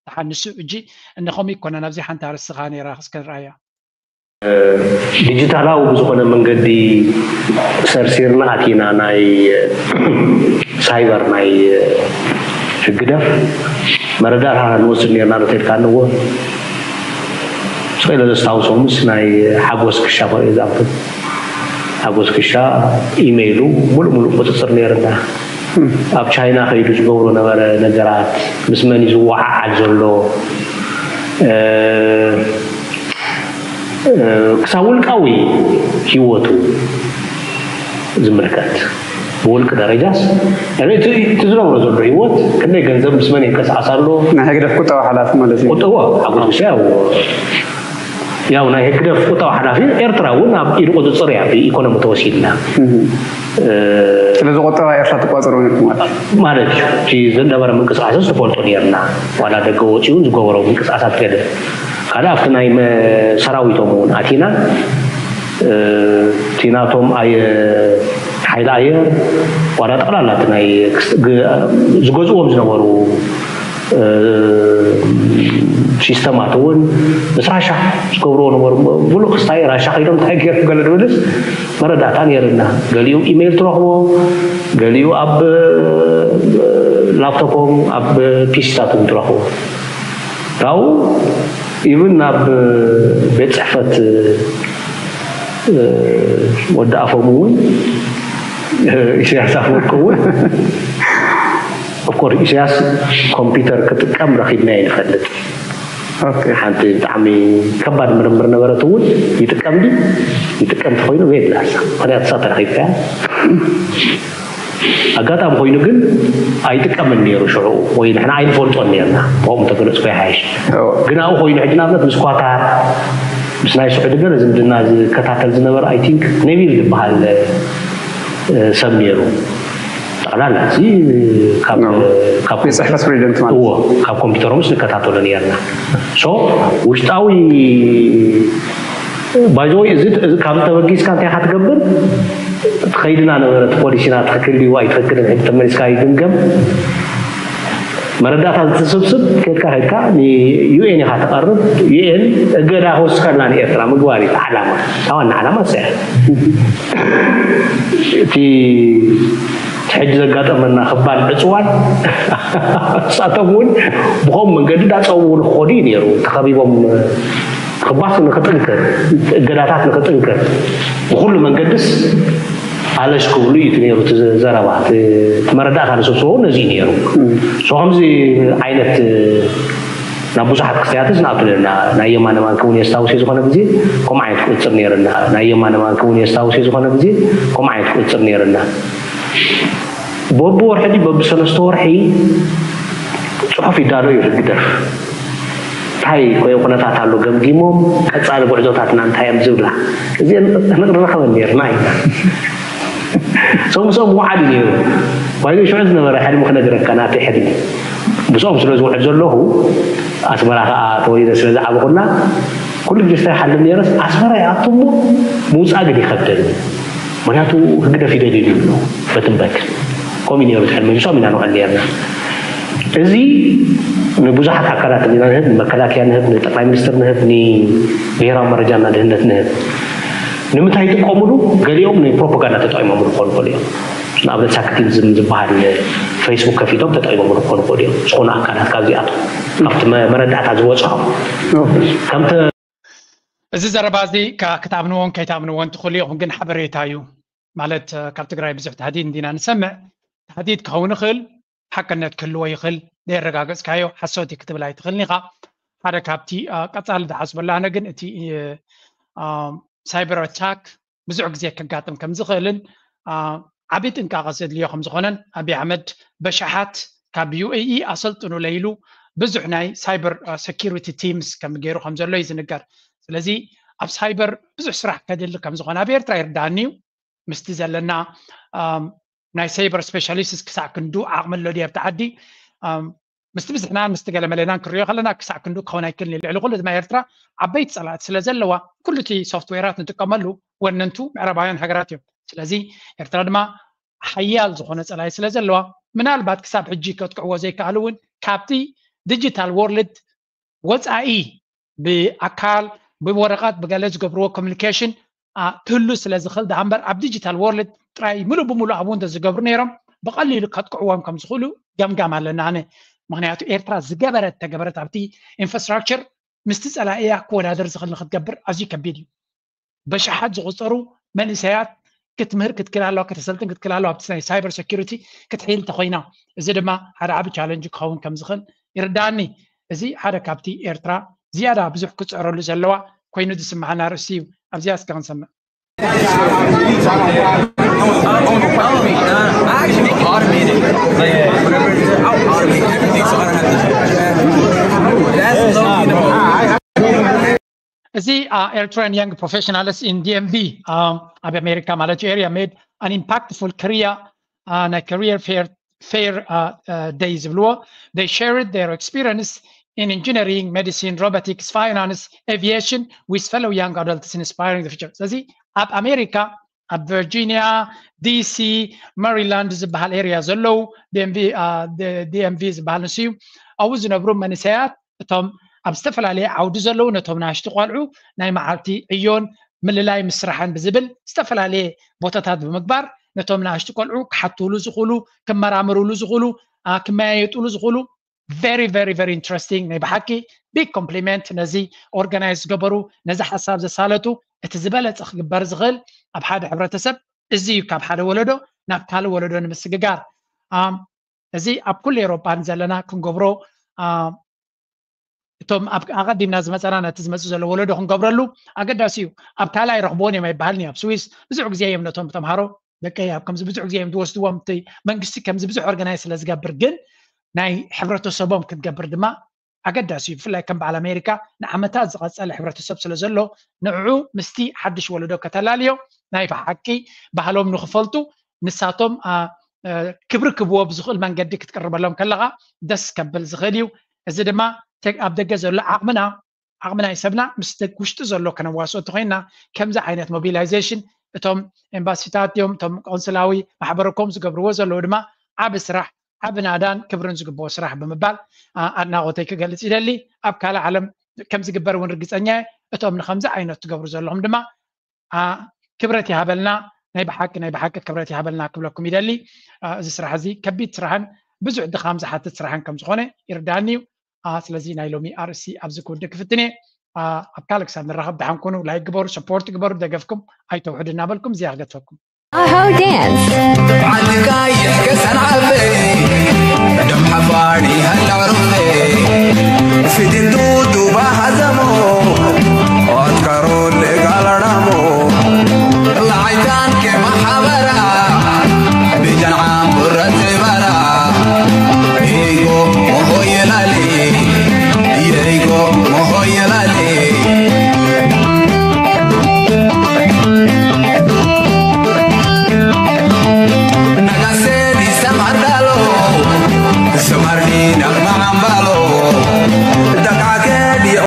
ደሓን ንሱ እጂ እንኸም ይኮነን ኣብዚ ሓንቲ ኣርስኻ ነይራ እስከ ንርኣያ። ዲጂታላዊ ብዝኾነ መንገዲ ሰርሲርና ኣቲና ናይ ሳይበር ናይ ህግደፍ መረዳእታና ንወስድ ነርና ዶ ተልካ ኣለዎ ስለ ዘስታውሶምስ ናይ ሓጎስ ክሻ ክርኢ ዝኣክል ሓጎስ ክሻ ኢመይሉ ሙሉእ ሙሉእ ቁፅፅር ነይርና። ኣብ ቻይና ከይዱ ዝገብሮ ነበረ ነገራት፣ ምስ መን እዩ ዝወዓዓል ዘሎ፣ ክሳብ ውልቃዊ ሂወቱ ዝምልከት፣ ብውልቂ ደረጃስ እቲ ዝነብሮ ዘሎ ሂወት፣ ክንደይ ገንዘብ ምስ መን ይንቀሳቀስ ኣሎ። ናይ ህግደፍ ቁጠባ ሓላፊ ማለት እዩ። ቁጠባ ሓጎስ ክሻ ያው ናይ ህግደፍ ቁጠባ ሓላፊ ኤርትራ እውን ኣብ ኢዱ ቁፅፅር እያ፣ ብኢኮኖሚ ተወሲድና። ስለዚ ቁጠባ ኤርትራ ትቋፅሮ ነርኩም ማለት እዩ። እቲ ዝነበረ ምንቅስቃስ ትፈልጦ ነርና፣ ዋላ ደገ ወፂኡ ዝገበሮ ምንቅስቃሳት ገለ ካልእ ኣብቲ ናይ ሰራዊቶም እውን ኣቲና፣ እቲ ናቶም ሓይሊ ኣየር ዋላ ጠቕላላ ናይ ዝገዝዎም ዝነበሩ ሲስተማት እውን ምስ ራሻ ዝገብርዎ ነበሩ። ብሉእ ክስታይ ራሻ ከይዶም እንታይ ገይሮም ገለ ድብልስ መረዳእታ ነይርና። ገሊኡ ኢሜይል ትረኽቦ፣ ገሊኡ ኣብ ላፕቶፖም ኣብ ፒሲታት እውን ትረኽቦ። ካብኡ ኢቭን ናብ ቤት ፅሕፈት ወዲ ኣፎም እውን ኢሳያስ ኣፈወርቂ እውን ኦፍኮርስ ኢሳያስ ኮምፒውተር ክጥቀም ረኺብና ይንፈልጥ። ሓንቲ ብጣዕሚ ከባድ ምርምር ነበረት እውን ይጥቀም ዲ ይጥቀም ተኮይኑ የብላሳ ምክንያት ሳ ተረኺብካ ኣጋጣሚ ኮይኑ ግን ኣይጥቀምን ነይሩ ሽዑ ወይ ንሕና ኣይንፈልጦን ነርና። ብኡ ተገለፅኮ ይሓይሽ። ግን ኣብኡ ኮይኑ ሕጂ ንኣብነት ምስ ኳታር ምስ ናይ ስዑዲ ገለ ዝምድና ዝከታተል ዝነበረ ኣይ ቲንክ ነቢል ዝበሃል ሰብ ነይሩ። ጠቕላላ እዚ ካብ ቤት ፅሕፈት ፕሬዚደንት ማለት እዎ ካብ ኮምፒውተሮምስ ንከታተሎ ነርና። ሶ ውሽጣዊ ባይዘወይ እዚ ካብዚ ተበጊስካ እንታይ ኢኻ ትገብር? ትኸይድና ነበረ እቲ ፖሊሲና ትኽክል ድዩ ኣይትኽክልን ሕጂ ተመሊስካ ይግምገም። መረዳእታ ዝትስብስብ ከድካ ከድካ ንዩኤን ኢኻ ተቐርብ። ዩኤን እገዳ ክወስከልና ንኤርትራ ምግባር እዩ ዓላማ። ዋና ዓላማ እሳ እቲ ሕጂ ዘጋጠመና ክባድ ዕፅዋን ንሳቶም እውን ብኸም መንገዲ ዳፀውው ንክኸዱ እዩ ነይሩ ተኸቢቦም። ክባስ ንክጥንክር እገዳታት ንክጥንክር ብኩሉ መንገድስ ኣለሽ ክብሉ እዩ ነይሩ። ዘረባ መረዳእታ ንስብስቦ ነዚ ነይሩ። ከምዚ ዓይነት ናብ ብዙሓት ክስተያትስ ንኣቱ ነርና። ናይ የማነ ማንኪ እውን የስታውስ ዝኾነ ግዜ ከምኡ ዓይነት ክቅፅር ነይርና። ናይ የማነ ማንኪ እውን የስታውስ ዝኾነ ግዜ ከምኡ ዓይነት ክቅፅር ነይርና። በብወርሒ ድዩ በብሰለስተ ወርሒ ፅሑፍ ይዳሎ እዩ ህግደፍ። እንታይ ኮይ ኩነታት ኣሎ ገምጊሞም ቀፃሊ ጉዕዞታትና እንታይ እዮም ዝብላ እዚአን ንረኸበን ነርና ኢና። ሰው ምስኦም ምውዓል እዩ ነይሩ። ባይዞ ሽዑ ዝነበረ ሕልሚ ክነግረካ ናተይ ሕልሚ ምስኦም ስለ ዝውዕል ዘለኹ ኣስመራ ከዓ ተወሊደ ስለ ዝዓበኹና ኩሉ ግዜ ዝሓልም ነይረስ ኣስመራ ይኣቱ እሞ ምውፃእ ግን ይኸብደኒ። ምክንያቱ ህግደፍ ይደልዩ ይብሉ በትንበትን ከምኡ ነይሩ ትሕልሚ ምሶም ኢና ንውዕል ነርና። እዚ ንብዙሓት ኣካላት ኢና ንህብ፣ ንመከላከያ ንህብ፣ ንጠቅላይ ሚኒስትር ንህብ፣ ንብሄራዊ መረጃና ድህነት ንህብ። ንምንታይ ይጥቀምሉ? ገሊኦም ንፕሮፓጋንዳ ተጠቂሞምሉ ክኾኑ ይኽእሉ እዮም። ንኣብነት ሳክቲዝም ዝበሃል ፌስቡክ ከፊቶም ተጠቂሞምሉ ክኾኑ ይኽእሉ እዮም። ዝኾኑ ኣካላት ካብዚኣቶም ካብቲ መረዳእታ ዝበፅሖም ከምተ እዚ ዘረባ እዚ ክትኣምንዎን ከይትኣምንዎን ትኽእሉ ኢኹም፣ ግን ሓበሬታ እዩ። ማለት ካብ ትግራይ ብዙሕ ታህዲድ እንዲና ንሰምዕ። ታህዲድ ክኸውን ይኽእል፣ ሓቅነት ክህልዎ ይኽእል፣ ዘየረጋገፅካዮ ሓሶት እዩ ክትብል ኣይትኽእልን ኢኻ። ሓደ ካብቲ ቀፃሊ ዝሓስበሉ ኣነ ግን እቲ ሳይበር ኣታክ ብዙሕ ግዜ ከጋጥም ከም ዝኽእልን ዓብዪ ጥንቃቐ ዘድልዮ ከም ዝኾነን ኣብይ ኣሕመድ በሽሓት ካብ ዩኤኢ ኣሰልጥኑለይ ኢሉ ብዙሕ ናይ ሳይበር ሰኪሪቲ ቲምስ ከም ገይሩ ከም ዘሎ እዩ ዝንገር። ስለዚ ኣብ ሳይበር ብዙሕ ስራሕ ከድሊ ከም ዝኾነ ኣብ ኤርትራ ይርዳእኒ እዩ። ምስቲ ዘለና ናይ ሳይበር ስፔሻሊስትስ ክሳዕ ክንዱ ዓቕሚ ኣሎ ድዩ ኣብቲ ዓዲ? ምስቲ ብዝሕናን ምስቲ ገለመለናን ክንሪኦ ከለና ክሳዕ ክንዱ ክኸውን ኣይክእልን እዩ። ልዕሊ ኩሉ ድማ ኤርትራ ዓበይቲ ፀላእቲ ስለ ዘለዋ ኩሉ እቲ ሶፍትዌራት ንጥቀመሉ ወነንቱ ምዕራባውያን ሃገራት እዮም። ስለዚ ኤርትራ ድማ ሓያል ዝኾነ ፀላኢ ስለ ዘለዋ ምናልባት ክሳብ ሕጂ ከጥቅዕዎ ዘይከኣሉ እውን ካብቲ ዲጂታል ወርልድ ወፃኢ ብኣካል ብወረቐት ብገለ ዝገብርዎ ኮሚኒኬሽን ክህሉ ስለ ዝኽእል ደኣ እምበር ኣብ ዲጂታል ወርልድ ጥራይ ምሉእ ብምሉእ ኣብኡ እንተዝገብሩ ነይሮም ብቐሊሉ ከጥቅዕዎም ከም ዝኽእሉ ገምጋም ኣለና ኣነ። ምክንያቱ ኤርትራ ዝገበረት ተገበረት ኣብቲ ኢንፍራስትራክቸር ምስቲ ፀላኢያ ክወዳደር ዝኽእል ንክትገብር ኣዝዩ ከቢድ እዩ። በሽሓት ዝቑፀሩ መንእሰያት ክትምህር ክትክእል ኣለዋ፣ ከተሰልጥን ክትክእል ኣለዋ ኣብቲ ናይ ሳይበር ሴኩሪቲ ክትሕይል እንተኮይና። እዚ ድማ ሓደ ዓቢ ቻለንጅ ክኸውን ከም ዝኽእል ይርዳኒ። እዚ ሓደ ካብቲ ኤርትራ ዝያዳ ብዙሕ ክጽዕረሉ ዘለዋ ኮይኑ ዝስምዓና ርእሲ እዩ። ኣብዚኣ እስከ ክንሰምዕ። እዚ Eritrean Young Professionals in D M V ኣብ ኣሜሪካ ማለት እዩ area made an impactful career ናይ career fair fair day ዝብልዎ። They shared their experience in engineering, medicine, robotics, finance, aviation with fellow young adults inspiring the future. ስለዚ ኣብ ኣሜሪካ ኣብ ቨርጂኒያ፣ ዲሲ፣ ማሪላንድ ዝበሃል area ዘለዉ D M V ዝበሃል ንሱ እዩ። ኣብኡ ዝነብሩ መንእሰያት እቶም ኣብ ዝተፈላለየ ዓውዲ ዘለዉ ነቶም ናሽቲ ቆልዑ ናይ መዓልቲ ዕዮን ምልላይ ምስራሕን ብዝብል ዝተፈላለየ ቦታታት ብምግባር ነቶም ናሽቲ ቆልዑ ክሓትሉ ዝኽእሉ፣ ክመራምርሉ ዝኽእሉ፣ ክመያየጥሉ ዝኽእሉ very very very interesting ናይ ብሓቂ big compliment ነዚ organize ዝገበሩ፣ ነዚ ሓሳብ ዘሳለጡ። እቲ ዝበለፀ ክግበር ዝኽእል ኣብ ሓደ ሕብረተሰብ እዚ እዩ፣ ካብ ሓደ ወለዶ ናብ ካልእ ወለዶ ንምስግጋር። እዚ ኣብ ኩሉ ኤሮጳን ዘለና ክንገብሮ እቶም ኣቐዲምና ዝመፀና ነቲ ዝመፅእ ዘሎ ወለዶ ክንገብረሉ ኣገዳሲ እዩ። ኣብ ካልእ ኣይረኽብዎን እዮም ኣይበሃልን እዩ። ኣብ ስዊስ ብዙሕ ግዜ እዮም ነቶም ተምሃሮ ደቀይ ኣብ ከምዚ ብዙሕ ግዜ እዮም ዝወስድዎም። እቲ መንግስቲ ከምዚ ብዙሕ organize ስለ ዝገብር ግን ናይ ሕብረተሰቦም ክትገብር ድማ ኣገዳሲ እዩ። ብፍላይ ከም በዓል ኣሜሪካ ንዓመታት ዝቐጸለ ሕብረተሰብ ስለ ዘሎ ንዕዑ ምስቲ ሓድሽ ወለዶ ከተላልዮ ናይ ብሓቂ ባህሎም ንክፈልጡ ንሳቶም ክብሪ ክብዎ ብዝኽእል መንገዲ ክትቅርበሎም ከለኻ ደስ ከብል ዝኽእል እዩ። እዚ ድማ ኣብ ደገ ዘሎ ዓቕምና ዓቕሚ ናይ ሰብና ምስ ውሽጢ ዘሎ ከነዋስኦ እንተኮይንና ከምዚ ዓይነት mobilization እቶም ኤምባሲታት እዮም እቶም ቆንስላዊ ማሕበረኮም ዝገብርዎ ዘለዉ ድማ ዓቢ ስራሕ ዓቢ ናዳን ክብርን ዝግብኦ ስራሕ ብምባል ኣድናቆተይ ክገልጽ ይደሊ። ኣብ ካልእ ዓለም ከም ዝግበር እውን ርግጸኛ እየ። እቶም ንከምዚ ዓይነት ትገብሩ ዘለኹም ድማ ክብረት ይሃበልና። ናይ ብሓቂ ናይ ብሓቂ ክብረት ይሃበልና ክብለኩም ይደሊ። እዚ ስራሕ እዚ ከቢድ ስራሕን ብዙሕ ድኻም ዝሓትት ስራሕን ከም ዝኾነ ይርዳኒ እዩ። ስለዚ ናይ ሎሚ ኣርእስቲ ኣብዚ ክውድእ ክፍትን እየ። ኣብ ካልእ ክሳብ ንራኸብ ደሓን ኩኑ። ላይክ ግበሩ፣ ሰፖርት ግበሩ፣ ደገፍኩም ኣይተውሕዱ እናበልኩም እዚኣ ክገድፈኩም። Aho Dance.